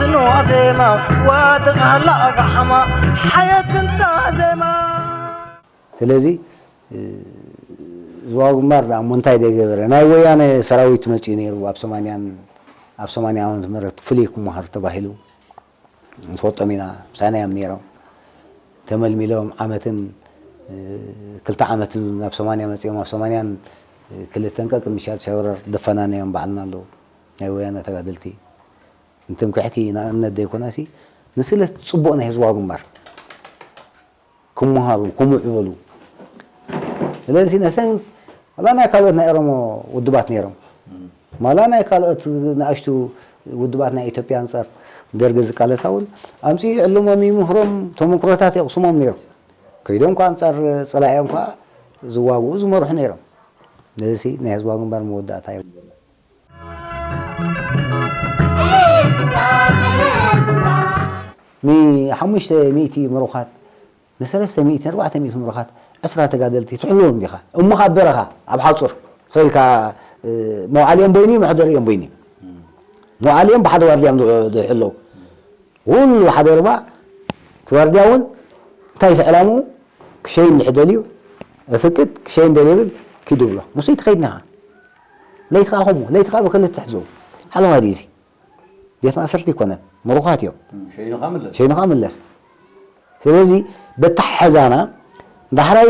ጽኑዕ ዜማ ዋድቕ ሃላ ኣጋሓማ ሓየት እንታ ዜማ። ስለዚ፣ እ፣ ዝዋው ግንባር ደኣ እሞ እንታይ ደይገበረ? ናይ ወያነ ሰራዊት መጺኡ ነይሩ ኣብ ሰማንያን፣ ኣብ ሰማንያ ዓመተ ምህረት ፍሉይ ክመሃር ተባሂሉ። ንፈልጦም ኢና፣ ምሳና እዮም ነይሮም። ተመልሚሎም ዓመትን፣ እ፣ ክልተ ዓመትን ናብ ሰማንያ መጺኦም፣ ኣብ ሰማንያን ክልተን ቀቅድሚ ሻድሻይ ወረር ደፈናናዮም ባዕልና ኣለዉ። ናይ ወያነ ተጋደልቲ። ንትምክሕቲ ንእነት ዘይኮነሲ፣ ንስለት ጽቡቕ ናይ ህዝባዊ ግንባር ክመሃሩ፣ ክምዕብሉ። ስለዚ ነተን ዋላ ናይ ካልኦት ናይ ኦሮሞ ውድባት ነይሮም። ዋላ ናይ ካልኦት ንኣሽቱ ውድባት ናይ ኢትዮጵያ ኣንጻር ደርጊ ዝቃለሳ እውን ኣምጺኡ ይዕልሞም፣ ይምህሮም፣ ተመክሮታት የቕስሞም ነይሩ። ከይዶም ከ ኣንጻር ጸላኢኦም ከ ዝዋግኡ ዝመርሑ ነይሮም። ነዚ ናይ ህዝባዊ ግንባር መወዳእታ እዩ። ንሓሙሽተ ሚእቲ ምሩኻት፣ ንሰለስተ ሚእቲ፣ ኣርባዕተ ሚእቲ ምሩኻት፣ ዕስራ ተጋደልቲ ትሕልዎም ዲኻ? እሞ ካብ በረኻ ኣብ ሓጹር ሰልካ፣ እ፣ መውዓሊኦም በይኑ እዩ፣ መሕደሪኦም በይኑ እዩ። መውዓሊኦም ብሓደ ዋርድያ እዮም ዝሕ-፣ ዝሕለው። ኩሉ ሓደ ርባ እቲ ዋርድያ እውን እንታይ እቲ ዕላምኡ ክሸይን ድሕር ደልዩ እፍቅድ፣ ክሸይን ደልዩ ይብል ኪዱ ብሎ። ንሱ ይትኸይድና ኢኻ። ለይቲ ኸዓ ከምኡ፣ ለይቲ ኸዓ ብክልተ ትሕዝኡ። ሓለዋ ድዩ እዚ? ቤት ማእሰርቲ ኣይኮነን፣ ምሩኻት እዮም። እም፣ ሸይንኻ ምለስ። ሸይንኻ ምለስ። ስለዚ በቲ ሓዛና ዳሕራይ፣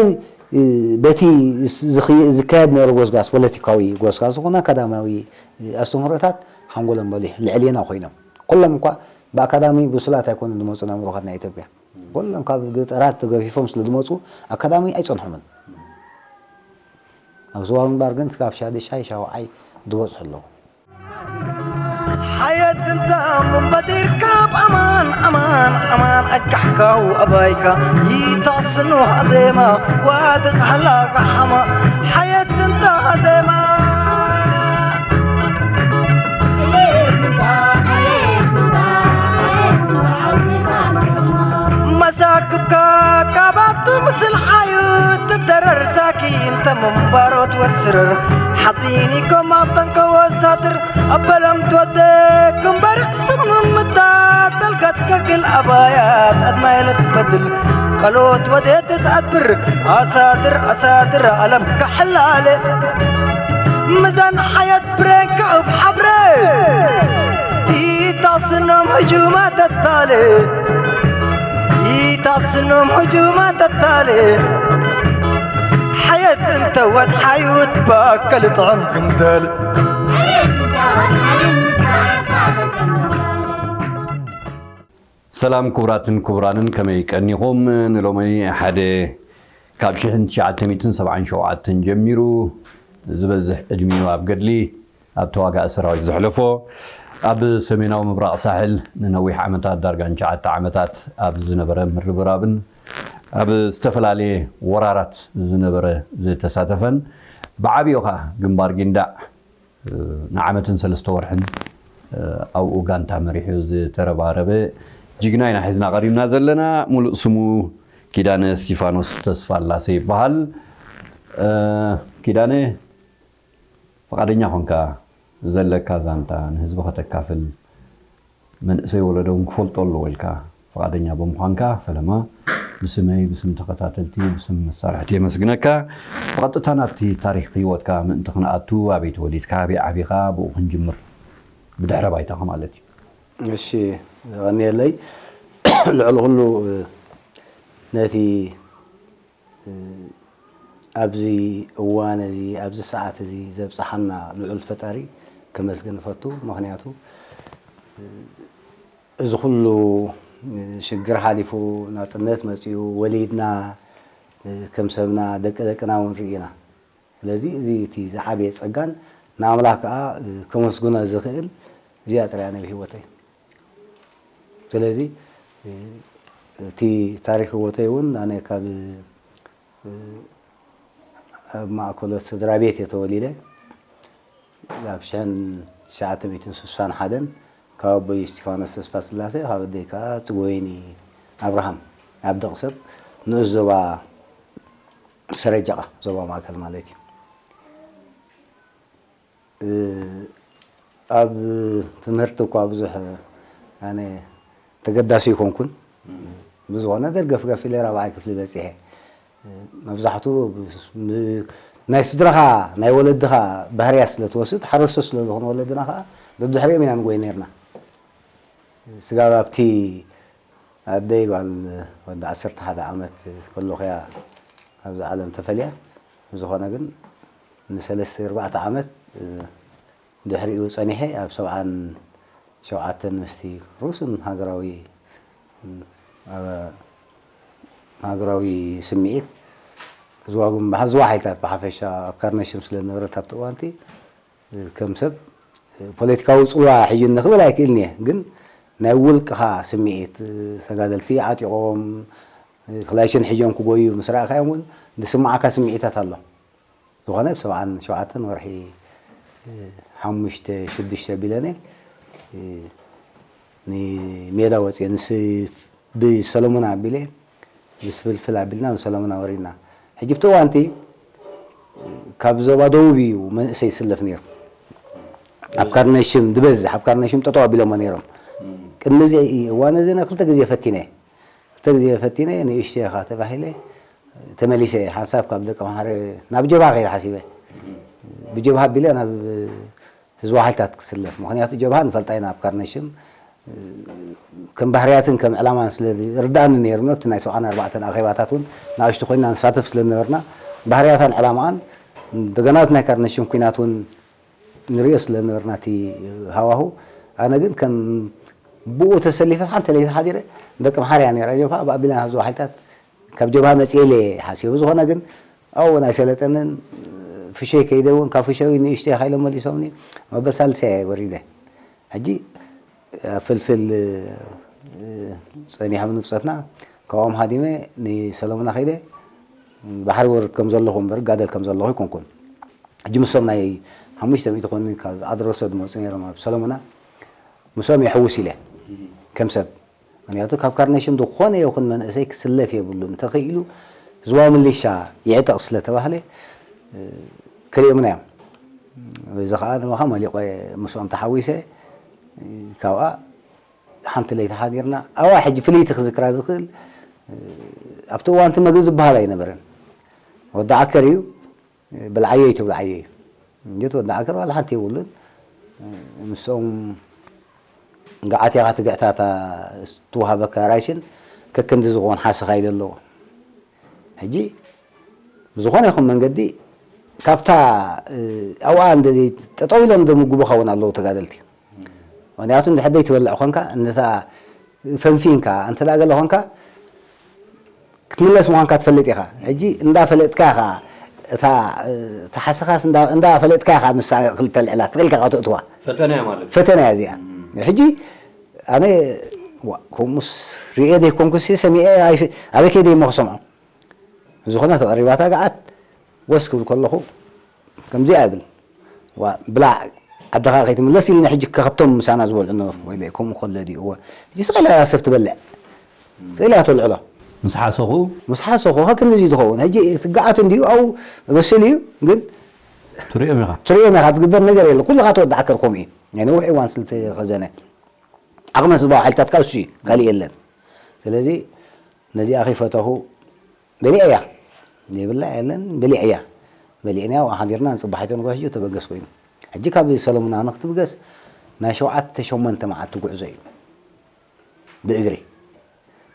እ፣ በቲ ዝ-፣ ዝኸ-፣ ዝካየድ ነበረ ጎስጋስ፣ ፖለቲካዊ ጎስጋስ ዝኾነ ኣካዳሚያዊ፣ እ፣ ኣስተምህሮታት ሓንጎሎም በሊሑ ልዕሌና ኮይኖም። ኩሎም እኳ ብኣካዳሚ ብሱላት ኣይኮኑን ዝመጹ ናብ ምሩኻት ናይ ኢትዮጵያ። ኩሎም ካብ ገጠራት ተገፊፎም ስለ ዝመጹ ኣካዳሚ ኣይጸንሖምን። ኣብ ዞባ ምንባር ግን እስካብ ሻድሻይ ሻውዓይ ዝበጽሑ ኣለዉ። ሓየት እንተ እምበጢርካ ኣማን፣ ኣማን፣ ኣማን ኣጋሕካው ኣባይካ ይታስኑ ኣዜማ ዋድቕ ሃላ ጋሓማ ሓየት እንተ ኣዜማ መሳክብካ ካባቱ ምስል ሓዩ ትደረር ሳኪን ተምንባሮ ትወስርር ሓፂን ይኮማ ጠንከ ወሳትር ኣበለም ትወደ ክምበር ስምምታ ጠልቀት ከግል ኣባያት ኣድማይለት በድል ቀሎት ወዴት ትኣድብር ኣሳድር ኣሳድር ኣለም ከሕላለ ምዛን ሓየት ብሬን ከእብ ሓብረ ኢታስኖም ህጁማ ተታለ ኢታስኖም ህጁማ ተታለ ሓየት እንተ ወት ሓዩት ባከል ጥዕም ክንደል ሰላም ክቡራትን ክቡራንን፣ ከመይ ቀኒኹም? ንሎሚ ሓደ ካብ ሽሕን ትሽዓተ ሚእትን ሰብዓን ሸውዓተን ጀሚሩ ዝበዝሕ ዕድሚኡ ኣብ ገድሊ፣ ኣብ ተዋጋኢ ሰራዊት ዘሕለፎ፣ ኣብ ሰሜናዊ ምብራቕ ሳሕል ንነዊሕ ዓመታት፣ ዳርጋ ንትሽዓተ ዓመታት ኣብ ዝነበረ ምርብራብን ኣብ ዝተፈላለየ ወራራት ዝነበረ ዝተሳተፈን፣ ብዓቢኡ ኸኣ ግንባር ጊንዳዕ ንዓመትን ሰለስተ ወርሕን ኣብኡ ጋንታ መሪሑ ዝተረባረበ ጅግና ኢና ሒዝና ቀሪብና ዘለና። ሙሉእ ስሙ ኪዳነ እስቲፋኖስ ተስፋላሴ ይበሃል። ኪዳነ፣ ፍቓደኛ ኾንካ ዘለካ ዛንታ ንህዝቢ ከተካፍል፣ መንእሰይ ወለዶ እውን ክፈልጦ ኣለዎ ኢልካ ፍቓደኛ ብምዃንካ፣ ፈለማ ብስመይ፣ ብስም ተኸታተልቲ፣ ብስም መሳርሕቲ የመስግነካ። ብቐጥታ ናብቲ ታሪኽ ህይወትካ ምእንቲ ክንኣቱ፣ ኣበይ ተወሊድካ፣ ኣበይ ዓቢኻ፣ ብኡ ክንጅምር፣ ብድሕረ ባይታኻ ማለት እዩ። እሺ፣ የቐንየለይ። ልዕሊ ኩሉ፣ ነቲ ኣብዚ እዋን እዚ፣ ኣብዚ ሰዓት እዚ ዘብጽሓና ልዑል ፈጣሪ ከመስግን እፈቱ። ምኽንያቱ፣ እዚ ኩሉ ሽግር ሓሊፉ፣ ናጽነት መጺኡ፣ ወሊድና፣ ከም ሰብና፣ ደቂ ደቅና እውን ርኢና። ስለዚ፣ እዚ እቲ ዝዓበየ ጸጋን ንኣምላኽ ከኣ ከመስግኖ ዝኽእል እዚኣ ጥራይ እያ ናይ ህይወተይ። ስለዚ፣ እቲ ታሪኽ ህይወተይ እውን ኣነ ካብ ኣብ ማእከሎት ስድራ ቤት እየ ተወሊደ። ኣብ ሽሕን ትሽዓተ ሚእትን ስሳን ሓደን ካብ ኣቦይ እስቲፋኖስ ተስፋስላሴ፣ ካብ ኣደይ ከኣ ጽገወይኒ ኣብርሃም፣ ኣብ ደቕሰብ ንኡስ ዞባ ሰረጃቓ፣ ዞባ ማእከል ማለት እዩ። እ፣ ኣብ ትምህርቲ እኳ ብዙሕ ኣነ ተገዳሲ ኣይኮንኩን። ብዝኾነ ደርገፍገፍ ኢለ ራብዓይ ክፍሊ በጺሐ። መብዛሕትኡ ብ-፣ ብ-፣ ናይ ስድራኻ፣ ናይ ወለድኻ ባህርያት ስለ ትወስድ፣ ሓረስቶት ስለ ዝኾኑ ወለድና ኸኣ ደድሕሪኦም ኢና ንጎይ ነርና። ስጋብ ኣብቲ ኣደይ ጓል ወዲ ዓሰርተ ሓደ ዓመት ከለኹ እያ ካብዛ ዓለም ተፈልያ። ብዝኾነ ግን ንሰለስተ ኣርባዕተ ዓመት፣ እ፣ ድሕሪኡ ጸኒሐ ኣብ ሰብዓን ሸውዓተን ምስቲ ርሱን ሃገራዊ፣ እ፣ ሃገራዊ ስምዒት ዝዋጉም ዝዋ ሓይልታት ብሓፈሻ ኣብ ካርነሽም ስለ ዝነበረት ኣብቲ እዋንቲ ከም ሰብ ፖለቲካዊ ጽልዋ ሒዙኒ ክብል ኣይክእልን እየ፣ ግን ናይ ውልቅኻ ስምዒት፣ ተጋደልቲ ዓጢቖም፣ ክላሽን ሒዞም ክጎዩ ምስ ረኣኻዮም እውን ዝስምዓካ ስምዒታት ኣሎ። ዝኾነ ብ ሰብዓን ሸውዓተን ወርሒ ሓሙሽተ ሽዱሽተ ኣቢለኒ ንሜዳ ወፅየ፣ ንስ ብሰለሙን ኣቢለ ብስፍልፍል ኣቢልና ንሰለሙን ኣወሪድና። ሕጂ ብቲ እዋንቲ ካብ ዞባ ደቡብ እዩ መንእሰይ ይስለፍ ነይሩ። ኣብ ካርነሽም ዝበዝሕ ኣብ ካርነሽም ጠጠው ኣቢሎሞ ነይሮም። ቅድሚ እዚ እዋን እዚ ክልተ ግዜ ፈቲነ፣ ክልተ ግዜ ፈቲነ ንእሽተይ ኢኻ ተባሂለ ተመሊሰ። ሓንሳብ ካብ ደቂ ኣምሓረ ናብ ጀብሃ ከይደ ሓሲበ፣ ብጀብሃ ኣቢለ ናብ ህዝባዊ ሓይልታት ክስለፍ። ምኽንያቱ ጀብሃ ንፈልጣ ኢና ኣብ ካርነሽም ከም ባህርያትን ከም ዕላማን ስለ ዝርድኣኒ ነይሩ፣ ኣብቲ ናይ ሰብዓን ኣርባዕተን ኣኼባታት እውን ንኣሽቱ ኮይና ንሳተፍ ስለ ዝነበርና፣ ባህርያታን ዕላማኣን እንደገና እቲ ናይ ካርነሽም ኲናት እውን ንሪኦ ስለ ዝነበርና እቲ ሃዋሁ፣ ኣነ ግን ከም ብኡ ተሰሊፈ ሓንቲ ለይቲ ሓዲረ ደቂ ኣምሓርያ ነይራ ጀብሃ፣ ብኣቢላ ናብ ህዝባዊ ሓይልታት ካብ ጀብሃ መጽየ ኢለ ሓሲበ። ብዝኾነ ግን ኣብኡ እውን ኣይሰለጠንን፣ ፍሸይ ከይደ እውን ካብ ፍሸዊ ንእሽተይ ኢኻ ኢሎም መሊሶምኒ፣ መበሳልሰያ እየ ወሪደ። ሕጂ ኣብ ፍልፍል፣ እ፣ ጸኒሖም ንብጾትና፣ ካብኦም ሃዲመ ንሰለሙና ከይደ ባሕሪ ወርድ ከም ዘለኹ እምበር ጋደል ከም ዘለኹ ኣይኮንኩን። ሕጂ ምስኦም ናይ ሓሙሽተ ሚእቲ ኮኑ ካብ ኣድረሶ ዝመጹ ነይሮም ኣብ ሰለሙና፣ ምስኦም የሕውስ ኢለ ከም ሰብ። ምኽንያቱ ካብ ካርነሽም ዝኾነ ይኹን መንእሰይ ክስለፍ የብሉን። እንተኽኢሉ ህዝባዊ ምልሻ ይዕጠቕ ስለ ተባህለ፣ እ፣ ክልኦምና እዮም። እዚ ኸኣ ንባኻ መሊቆ ምስኦም ተሓዊሰ፣ እ፣ ካብኣ ሓንቲ ለይቲ ሓዲርና። ኣብኣ ሕጂ ፍልይቲ ክዝክራ ዝኽእል፣ እ፣ ኣብቲ እዋንቲ መግቢ ዝበሃል ኣይነበረን። ወዲ ዓከር እዩ። ብልዓየይ ትብልዓየይ። እንጀት ወዲ ዓከር ዋላ ሓንቲ የብሉን። ምስኦም ገዓት ኢኻ ትግዕታ፣ እታ ትወሃበካ ራሽን ከክንዲ ዝኾን ሓሰኻ ኢለ ኣለዎ። ሕጂ ብዝኾነ ይኹን መንገዲ ካብታ፣ እ፣ ኣብኣ እንደ ጠጠው ኢሎም ዘምግቡኻ እውን ኣለዉ ተጋደልቲ። ምኽንያቱ እንድሕር ዘይትበልዕ ኮንካ፣ እንተ ፈንፊንካ፣ እንተ ደኣ ገለ ኮንካ፣ ክትምለስ ምዃንካ ትፈልጥ ኢኻ። ሕጂ እንዳፈለጥካ ኢኻ፣ እታ፣ እታ ሓሰኻስ እንዳ-፣ እንዳፈለጥካ ኢኻ ንሳ ክልተ ልዕላ ትኽእልካ ኢኻ ተእትዋ። ፈተና እያ ማለት እዩ። ፈተና እያ እዚኣ። እም። ሕጂ ኣነ፣ ዋ፣ ከምኡስ ርእየ ዘይኮንኩስ ሰሚዐ ኣይፍ-፣ ኣበይ ከይደ እሞ ክሰምዖ? ዝኾነ ተቐሪባታ ገዓት ወስ ክብል ከለኹ ከምዚኣ ይብል፣ "ዋ፣ ብላዕ ዓድኻ ከይትምለስ ኢልና ሕጂ ከ ካብቶም ምሳና ዝበልዑ ነበሩ። ወይለይ፣ ከምኡ ከሎ ድዩ? እወ፣ ሕጂ ስቕ ኢላ እያ ሰብ ትበልዕ። ስቕ ኢላ እያ ተልዕሎ። ምስ ሓሰኹ? ምስ ሓሰኹ፣ ከ ክንድዚ ትኸውን። ሕጂ እቲ ገዓት እንድዩ፣ ኣብኡ በስል እዩ፣ ግን ትሪኦም ኢኻ። ትሪኦም ኢኻ፣ ትግበር ነገር የለ። ኩልኻ ተወዳእከር ከምኡ እዩ። ናይ ነዊሕ እዋን ስለ ተኸዘነ። ዓቕሚ ህዝባዊ ሓይልታት ከኣ እሱ እዩ፣ ካልእ የለን። ስለዚ፣ ነዚኣ ከይፈተኹ፣ በሊዐያ። ዘይብላ የለን፣ በሊዐያ። በሊዕናያ፣ ኣብኣ ሓዲርና፣ ንጽባሒቱ ንግሆ ሕጂ ተበገስ ኮይኑ። ሕጂ ካብ ሰለሙን ኣነ ክትብገስ ናይ ሸውዓተ ሸሞንተ መዓልቲ ጉዕዞ እዩ። ብእግሪ።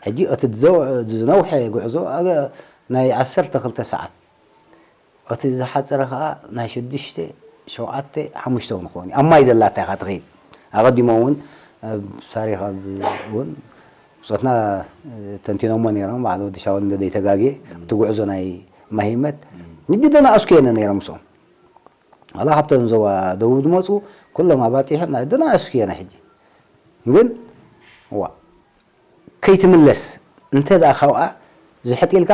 ሕጂ እቲ ዝዘው-፣ ዝነውሐ ጉዕዞ፣ ኣገ-፣ ናይ ዓሰርተ ክልተ ሰዓት። እቲ ዝሓጸረ ከኣ ናይ ሽዱሽተ፣ ሸውዓተ፣ ሓሙሽተ እውን ክኸውን እዩ። ኣብ ማይ ዘላታ ኢኻ ትኸይድ። ኣቐዲሞም እውን ኣብ ታሪኽ ኣብ እውን ብጾትና ተንቲኖሞ ነይሮም። በዓል ወዲ ሻውል እንደ ዘይተጋግየ፣ እም። እቲ ጉዕዞ ናይ ማሂመት፣ እም። ንግዲ ደናኣስኩ እየነ ነይሮም ምስኦም። ዋላ ካብቶም ዞባ ደቡብ ዝመጹ ኩሎም ኣባጺሖም ናይ ደናኣስኩ እየነ ሕጂ። ግን፣ ዋ፣ ከይትምለስ እንተ ደኣ ካብኣ ዝሕጥ ኢልካ፣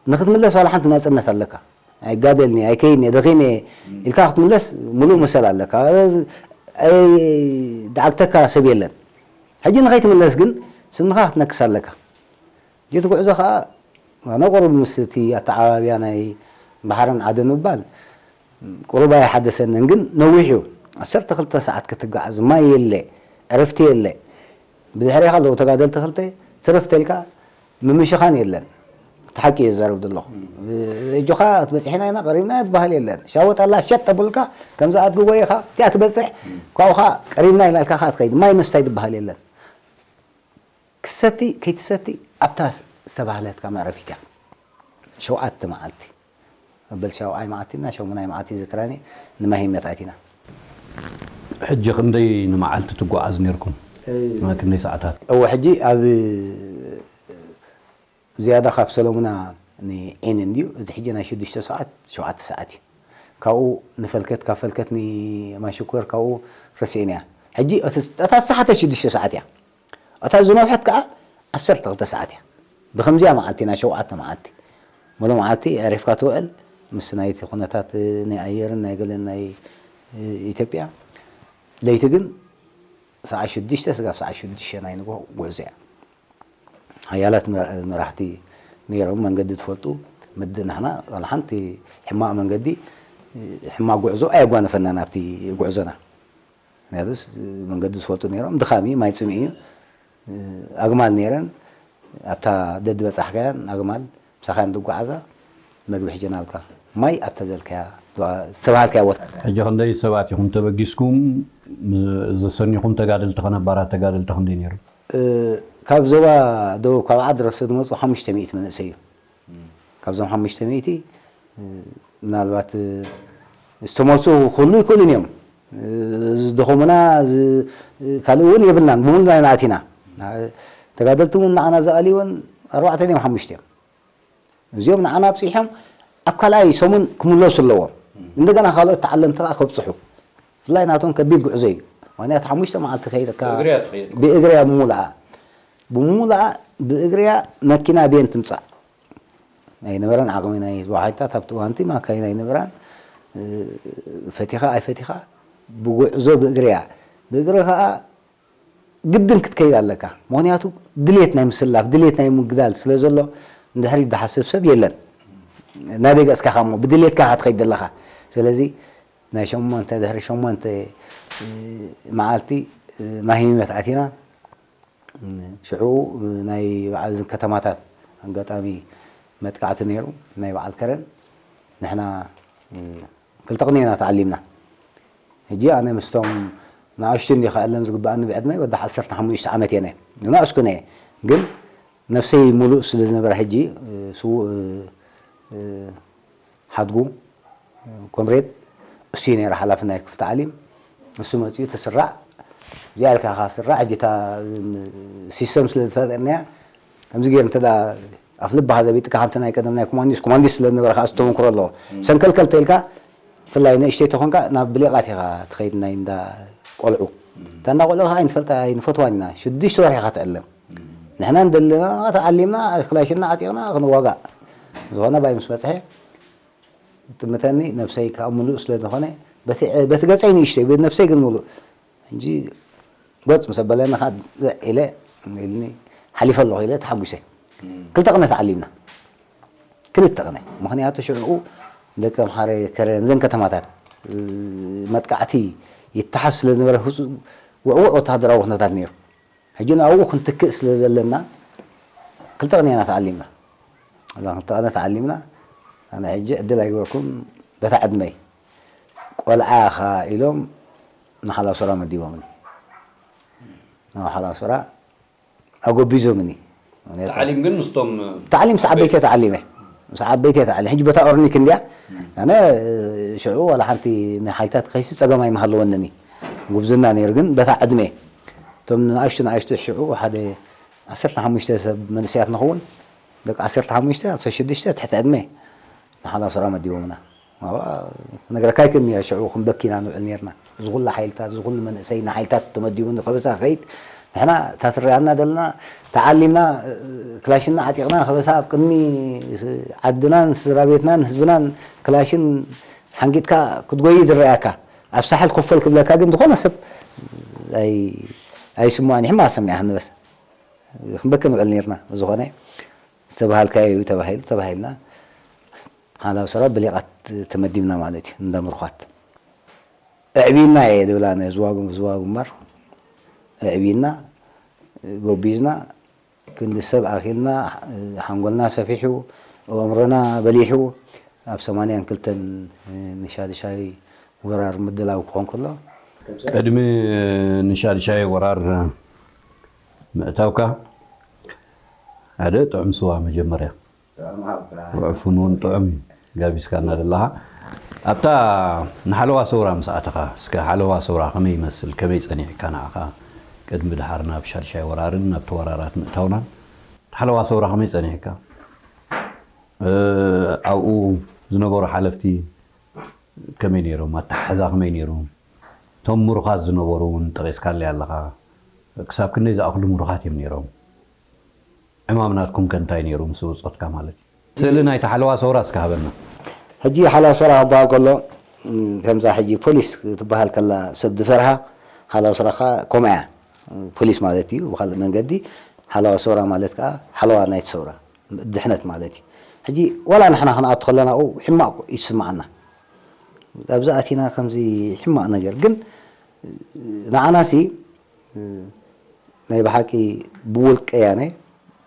ንኽትምለስ ዋላ ሓንቲ ናጽነት ኣለካ። ኣይጋደልኒ፣ ኣይከይድኒ፣ ደኺመ ኢልካ ክትምለስ ምሉእ መሰል ኣለካ። ኣይ-፣ ደዓግተካ ሰብ የለን። ሕጂ ንኸይትምለስ ግን ስንኻ ክትነክስ ኣለካ። እቲ ጉዕዞ ኸኣ ኣነ ቁሩብ ምስ እቲ ኣተዓባብያ ናይ ባሕርን ዓድን ምባል ቁሩብ ኣይሓደሰንን፣ ግን ነዊሕ እዩ። ዓሰርተ ክልተ ሰዓት ክትጋዓዝ፣ ማይ የለ፣ ዕረፍቲ የለ። ብድሕሬኻ ኣለዉ ተጋደልቲ ክልተ ትርፍ ተልካ ምምሽኻን የለን። እቲ ሓቂ እየ ዝዛረብ ዘለኹ። እጆኻ ትበፅሒና ኢና ቀሪብና ትበሃል የለን። ሻወጥ ኣላ ሸጥ ተብልካ ከምዚ ኣድግዎ ኢኻ እቲኣ ትበፅሕ ካብኡ ኸዓ ቀሪብና ኢላልካ ኸዓ ትኸይድ። ማይ መስታይ ዝበሃል የለን። ክሰቲ ከይትሰቲ ኣብታ ዝተባህለትካ መዕረፊት እያ። ሸውዓተ መዓልቲ በል ሻውዓይ መዓልቲ እና ሸሙናይ መዓልቲ ዝክራኒ ንማሂመት ኣቲና። ሕጂ ክንደይ ንመዓልቲ ትጓዓዝ ነርኩም? ክንደይ ሰዓታት? እወ ሕጂ ኣብ ዝያዳ ካብ ሰለሙና ንዒን እንድዩ። እዚ ሕጂ ናይ ሽዱሽተ ሰዓት ሸውዓተ ሰዓት እዩ። ካብኡ ንፈልከት ካብ ፈልከት ንማሽኮር ካብኡ ረሲዕና እያ። ሕጂ እታ ዝሰሓተት ሽዱሽተ ሰዓት እያ። እታ ዝነውሐት ከዓ ዓሰርተ ክልተ ሰዓት እያ። ብከምዚኣ መዓልቲ ናይ ሸውዓተ መዓልቲ ሙሉ መዓልቲ ኣዕሪፍካ ትውዕል ምስ ናይቲ ኩነታት ናይ ኣየርን ናይ ገለን ናይ ኢትዮጵያ። ለይቲ ግን ሰዓት ሽዱሽተ ስጋብ ሰዓት ሽዱሽተ ናይ ንግሆ ጉዕዞ እያ። ሓያላት መራሕቲ ነይሮም መንገዲ ትፈልጡ ምድ ንሕና ዋላ ሓንቲ ሕማቕ መንገዲ ሕማቕ ጉዕዞ ኣየጓነፈናን ኣብቲ ጉዕዞና። ምክንያቱስ መንገዲ ዝፈልጡ ነይሮም ድኻም እዩ ማይ ፅምኢ እዩ። ኣግማል ነይረን ኣብታ ደድበፃሕካያን ኣግማል ምሳኻ እንትጓዓዛ መግቢ ሕጂ ናብካ ማይ ኣብታ ዘልካያ ዝተባሃልካያ ቦታ። ሕጂ ክንደይ ሰባት ኢኹም ተበጊስኩም? ዘሰኒኹም ተጋደልቲ ከ ነባራት ተጋደልቲ ክንደይ ነይሩ? ካብ ዞባ ደቡብ ካብ ዓዲ ረሱ ዝመፁ ሓሙሽተ ሚእቲ መንእሰይ እዩ። ካብዞም ሓሙሽተ ሚእቲ ምናልባት ዝተመልሱ ክህሉ ይክእሉን እዮም። ዝደኸሙና ካልእ እውን የብልናን ብሙሉና ኢና ኣቲና። ተጋደልቲ እውን ንዓና ዝኣልዩ እውን ኣርባዕተ ድዮም ሓሙሽተ እዮም። እዚኦም ንዓና ኣብፂሖም ኣብ ካልኣይ ሰሙን ክምለሱ ኣለዎም። እንደገና ካልኦት ተዓለምቲ ከዓ ከብፅሑ ብፍላይ ናቶም ከቢድ ጉዕዞ እዩ። ምክንያቱ ሓሙሽተ መዓልቲ ከይድካ ብእግሪ እያ ትኸይድ። ብእግሪ እያ ብሙሉኣ ብሙሉኣ ብእግሪ እያ መኪና ቤን ትምፃእ ኣይነበረን ዓቕሚ ናይ ህዝባዊ ሓይልታት ኣብቲ እዋንቲ ማካይን ኣይነበራን። ፈቲኻ ኣይፈቲኻ ብጉዕዞ ብእግሪ እያ። ብእግሪ ከዓ ግድን ክትከይድ ኣለካ። ምኽንያቱ ድሌት ናይ ምስላፍ ድሌት ናይ ምግዳል ስለ ዘሎ ንድሕሪት ዝሓስብ ሰብ የለን። ናበይ ገፅካ እሞ ብድሌትካ ኢኻ ትኸይድ ዘለኻ። ስለዚ ናይ ሸሞንተ ድሕሪ ሸሞንተ መዓልቲ ማሂመት ኣቲና። ሽዑ ናይ በዓል እዝን ከተማታት ኣጋጣሚ መጥቃዕቲ ነይሩ ናይ በዓል ከረን ንሕና ክልተ ቅነ ኢና ተዓሊምና። ሕጂ ኣነ ምስቶም ንኣሽቱ እንዲ ክኣለም ዝግበኣኒ ብዕድመይ ወዲ ዓሰርተ ሓሙሽተ ዓመት እየ ነናእስኩ ነየ ግን ነብሰይ ሙሉእ ስለ ዝነበረ ሕጂ ስዉእ ሓድጉ ኮምሬድ እሱ እዩ ነይሩ ሓላፊ ናይ ክፍቲ ዓሊም። እሱ መፂኡ እቲ ስራዕ እዚኣ ኢልካ ኢኻ ስራዕ ሕጂ እታ ሲስተም ስለ ዝፈጠርናያ ከምዚ ገይሩ እንተ ኣፍ ልብኻ ዘቢጥካ ከምቲ ናይ ቀደም ናይ ኮማንዲስ ኮማንዲስ ስለ ዝነበረ ከዓ ዝተመክሮ ኣለዎ ሰንከልከል ተኢልካ ብፍላይ ንእሽተይ ተኾንካ ናብ ብሌቓት ኢኻ ትኸይድ ናይ እንዳ ቆልዑ እታ እንዳ ቆልዑ ከዓ ኣይንፈልጣ ኣይንፈትዋን ኢና ሽዱሽተ ወርሒ ኢኻ ትዕለም ንሕና እንደለና ተዓሊምና ክላሽና ዓጢቕና ክንዋጋእ ዝኾነ ባይ ምስ በፅሐ ይጥምተኒ ነብሰይ ከዓ ሙሉእ ስለ ዝኾነ በቲ ገፀይ ንእሽተይ ነብሰይ ግን ሙሉእ ሕጂ ጎፅ ምስ ኣበለኒ ከዓ ዘዕ ኢለ ኢልኒ ሓሊፈ ኣለኹ ኢለ ተሓጒሰ ክልተ ቅነ ተዓሊምና ክልተ ቅነ ምኽንያቱ ሽዑ ደቂ ኣምሓረ ከረን ዘን ከተማታት መጥቃዕቲ ይተሓዝ ስለ ዝነበረ ውዕውዕ ወታሃደራዊ ኩነታት ነይሩ ሕጂ ንኣብኡ ክንትክእ ስለ ዘለና ክልተ ቅነ ኢና ተዓሊምና እዛ ክልተ ቅነ ተዓሊምና ኣነ ሕጂ ዕድል ኣይገበርኩን በታ ዕድመይ ቆልዓ ኢኻ ኢሎም ንሓላሶራ መዲቦምኒ ናብ ሓላሶራ ኣጎቢዞምኒ ተዓሊም ግን ምስቶም ተዓሊም ምስ ዓበይቲ ተዓሊመ ምስ ዓበይቲ ተዓሊም ሕጂ በታ ኦርኒክ እንዲያ ኣነ ሽዑ ዋላ ሓንቲ ንሓይልታት ከይሲ ፀገም ኣይምሃለወንን ጉብዝና ነይሩ ግን በታ ዕድመ እቶም ንኣሽቱ ንኣሽቱ ሽዑ ሓደ ዓሰርተ ሓሙሽተ ሰብ መንእሰያት ንኸውን ደቂ ዓሰርተ ሓሙሽተ ዓሰርተ ሽዱሽተ ትሕቲ ዕድመ ንሓላሶራ መዲቦምና ክነግረካ ኣይክእልን እየ ሽዑ ክንበኪና ንውዕል ነርና እዚ ኩሉ ሓይልታት እዚ ኩሉ መንእሰይ ንሓይልታት ተመዲቡ ንከበሳ ክኸይድ ንሕና እታ ትረኣና ዘለና ተዓሊምና ክላሽና ዓጢቕና ከበሳ ኣብ ቅድሚ ዓድናን ስድራ ቤትናን ህዝብናን ክላሽን ሓንጊጥካ ክትጎይ ዝረኣየካ ኣብ ሳሕል ኮፈል ክብለካ ግን ዝኾነ ሰብ ኣይስምዖን ይሕማ ሰሚዓ ክንበስ ክንበኪ ንውዕል ነርና ዝኾነ ዝተባሃልካዮ እዩ ተባሂሉ ተባሂልና ሓላው ስራ ብሊቓት ተመዲብና ማለት እዩ እንዳ ምርኳት ኣዕቢና እየ ዝብላ ዝዋጉ ዝዋጉ እምበር ኣዕቢና ጎቢዝና ክንዲ ሰብ ኣኺልና፣ ሓንጎልና ሰፊሑ፣ ኣእምሮና በሊሑ፣ ኣብ ሰማንያን ክልተን ንሻድሻይ ወራር ምድላው ክኾን ከሎ፣ ቅድሚ ንሻድሻይ ወራር ምእታውካ ሓደ ጥዑም ስዋ መጀመርያ። ዕፉን እውን ጥዑም እዩ። ጋቢዝካና ዘለኻ ኣብታ ንሓለዋ ሰውራ ምስ ኣተኻ፣ እስከ ሓለዋ ሰውራ ከመይ ይመስል፣ ከመይ ጸኒዕካ ንዓኻ ቅድሚ ድሓር ናብ ሻድሻይ ወራርን ናብ ተወራራት ምእታውናን ሓለዋ ሰውራ ከመይ ጸኒዕካ? ኣብኡ ዝነበሩ ሓለፍቲ ከመይ ነይሮም? ኣተሓሕዛ ከመይ ነይሩ? እቶም ምሩኻት ዝነበሩ እውን ጠቒስካለይ ኣለኻ። ክሳብ ክንደይ ዝኣኽሉ ምሩኻት እዮም ነይሮም? ዕማም ናትኩም ከ እንታይ ነይሩ ምስ ብጾትካ ማለት እዩ? ስእሊ ናይቲ ሓለዋ ሰውራ እስከ ሃበና። ሕጂ ሓለዋ ሰውራ ክበሃል ከሎ፣ ከምዛ ሕጂ ፖሊስ ክትበሃል ከላ ሰብ ዝፈርሃ፣ ሓለዋ ሰውራ ከኣ ከምኣ እያ። ፖሊስ ማለት እዩ ብኻልእ መንገዲ። ሓለዋ ሰውራ ማለት ከኣ ሓለዋ ናይቲ ሰውራ፣ ድሕነት ማለት እዩ። ሕጂ ዋላ ንሕና ክንኣቱ ከለና፣ ኡ፣ ሕማቕ ይስምዓና። ኣብዚ ኣቲና ከምዚ ሕማቕ ነገር ግን ንዓናሲ ናይ ብሓቂ ብውልቀ ያነ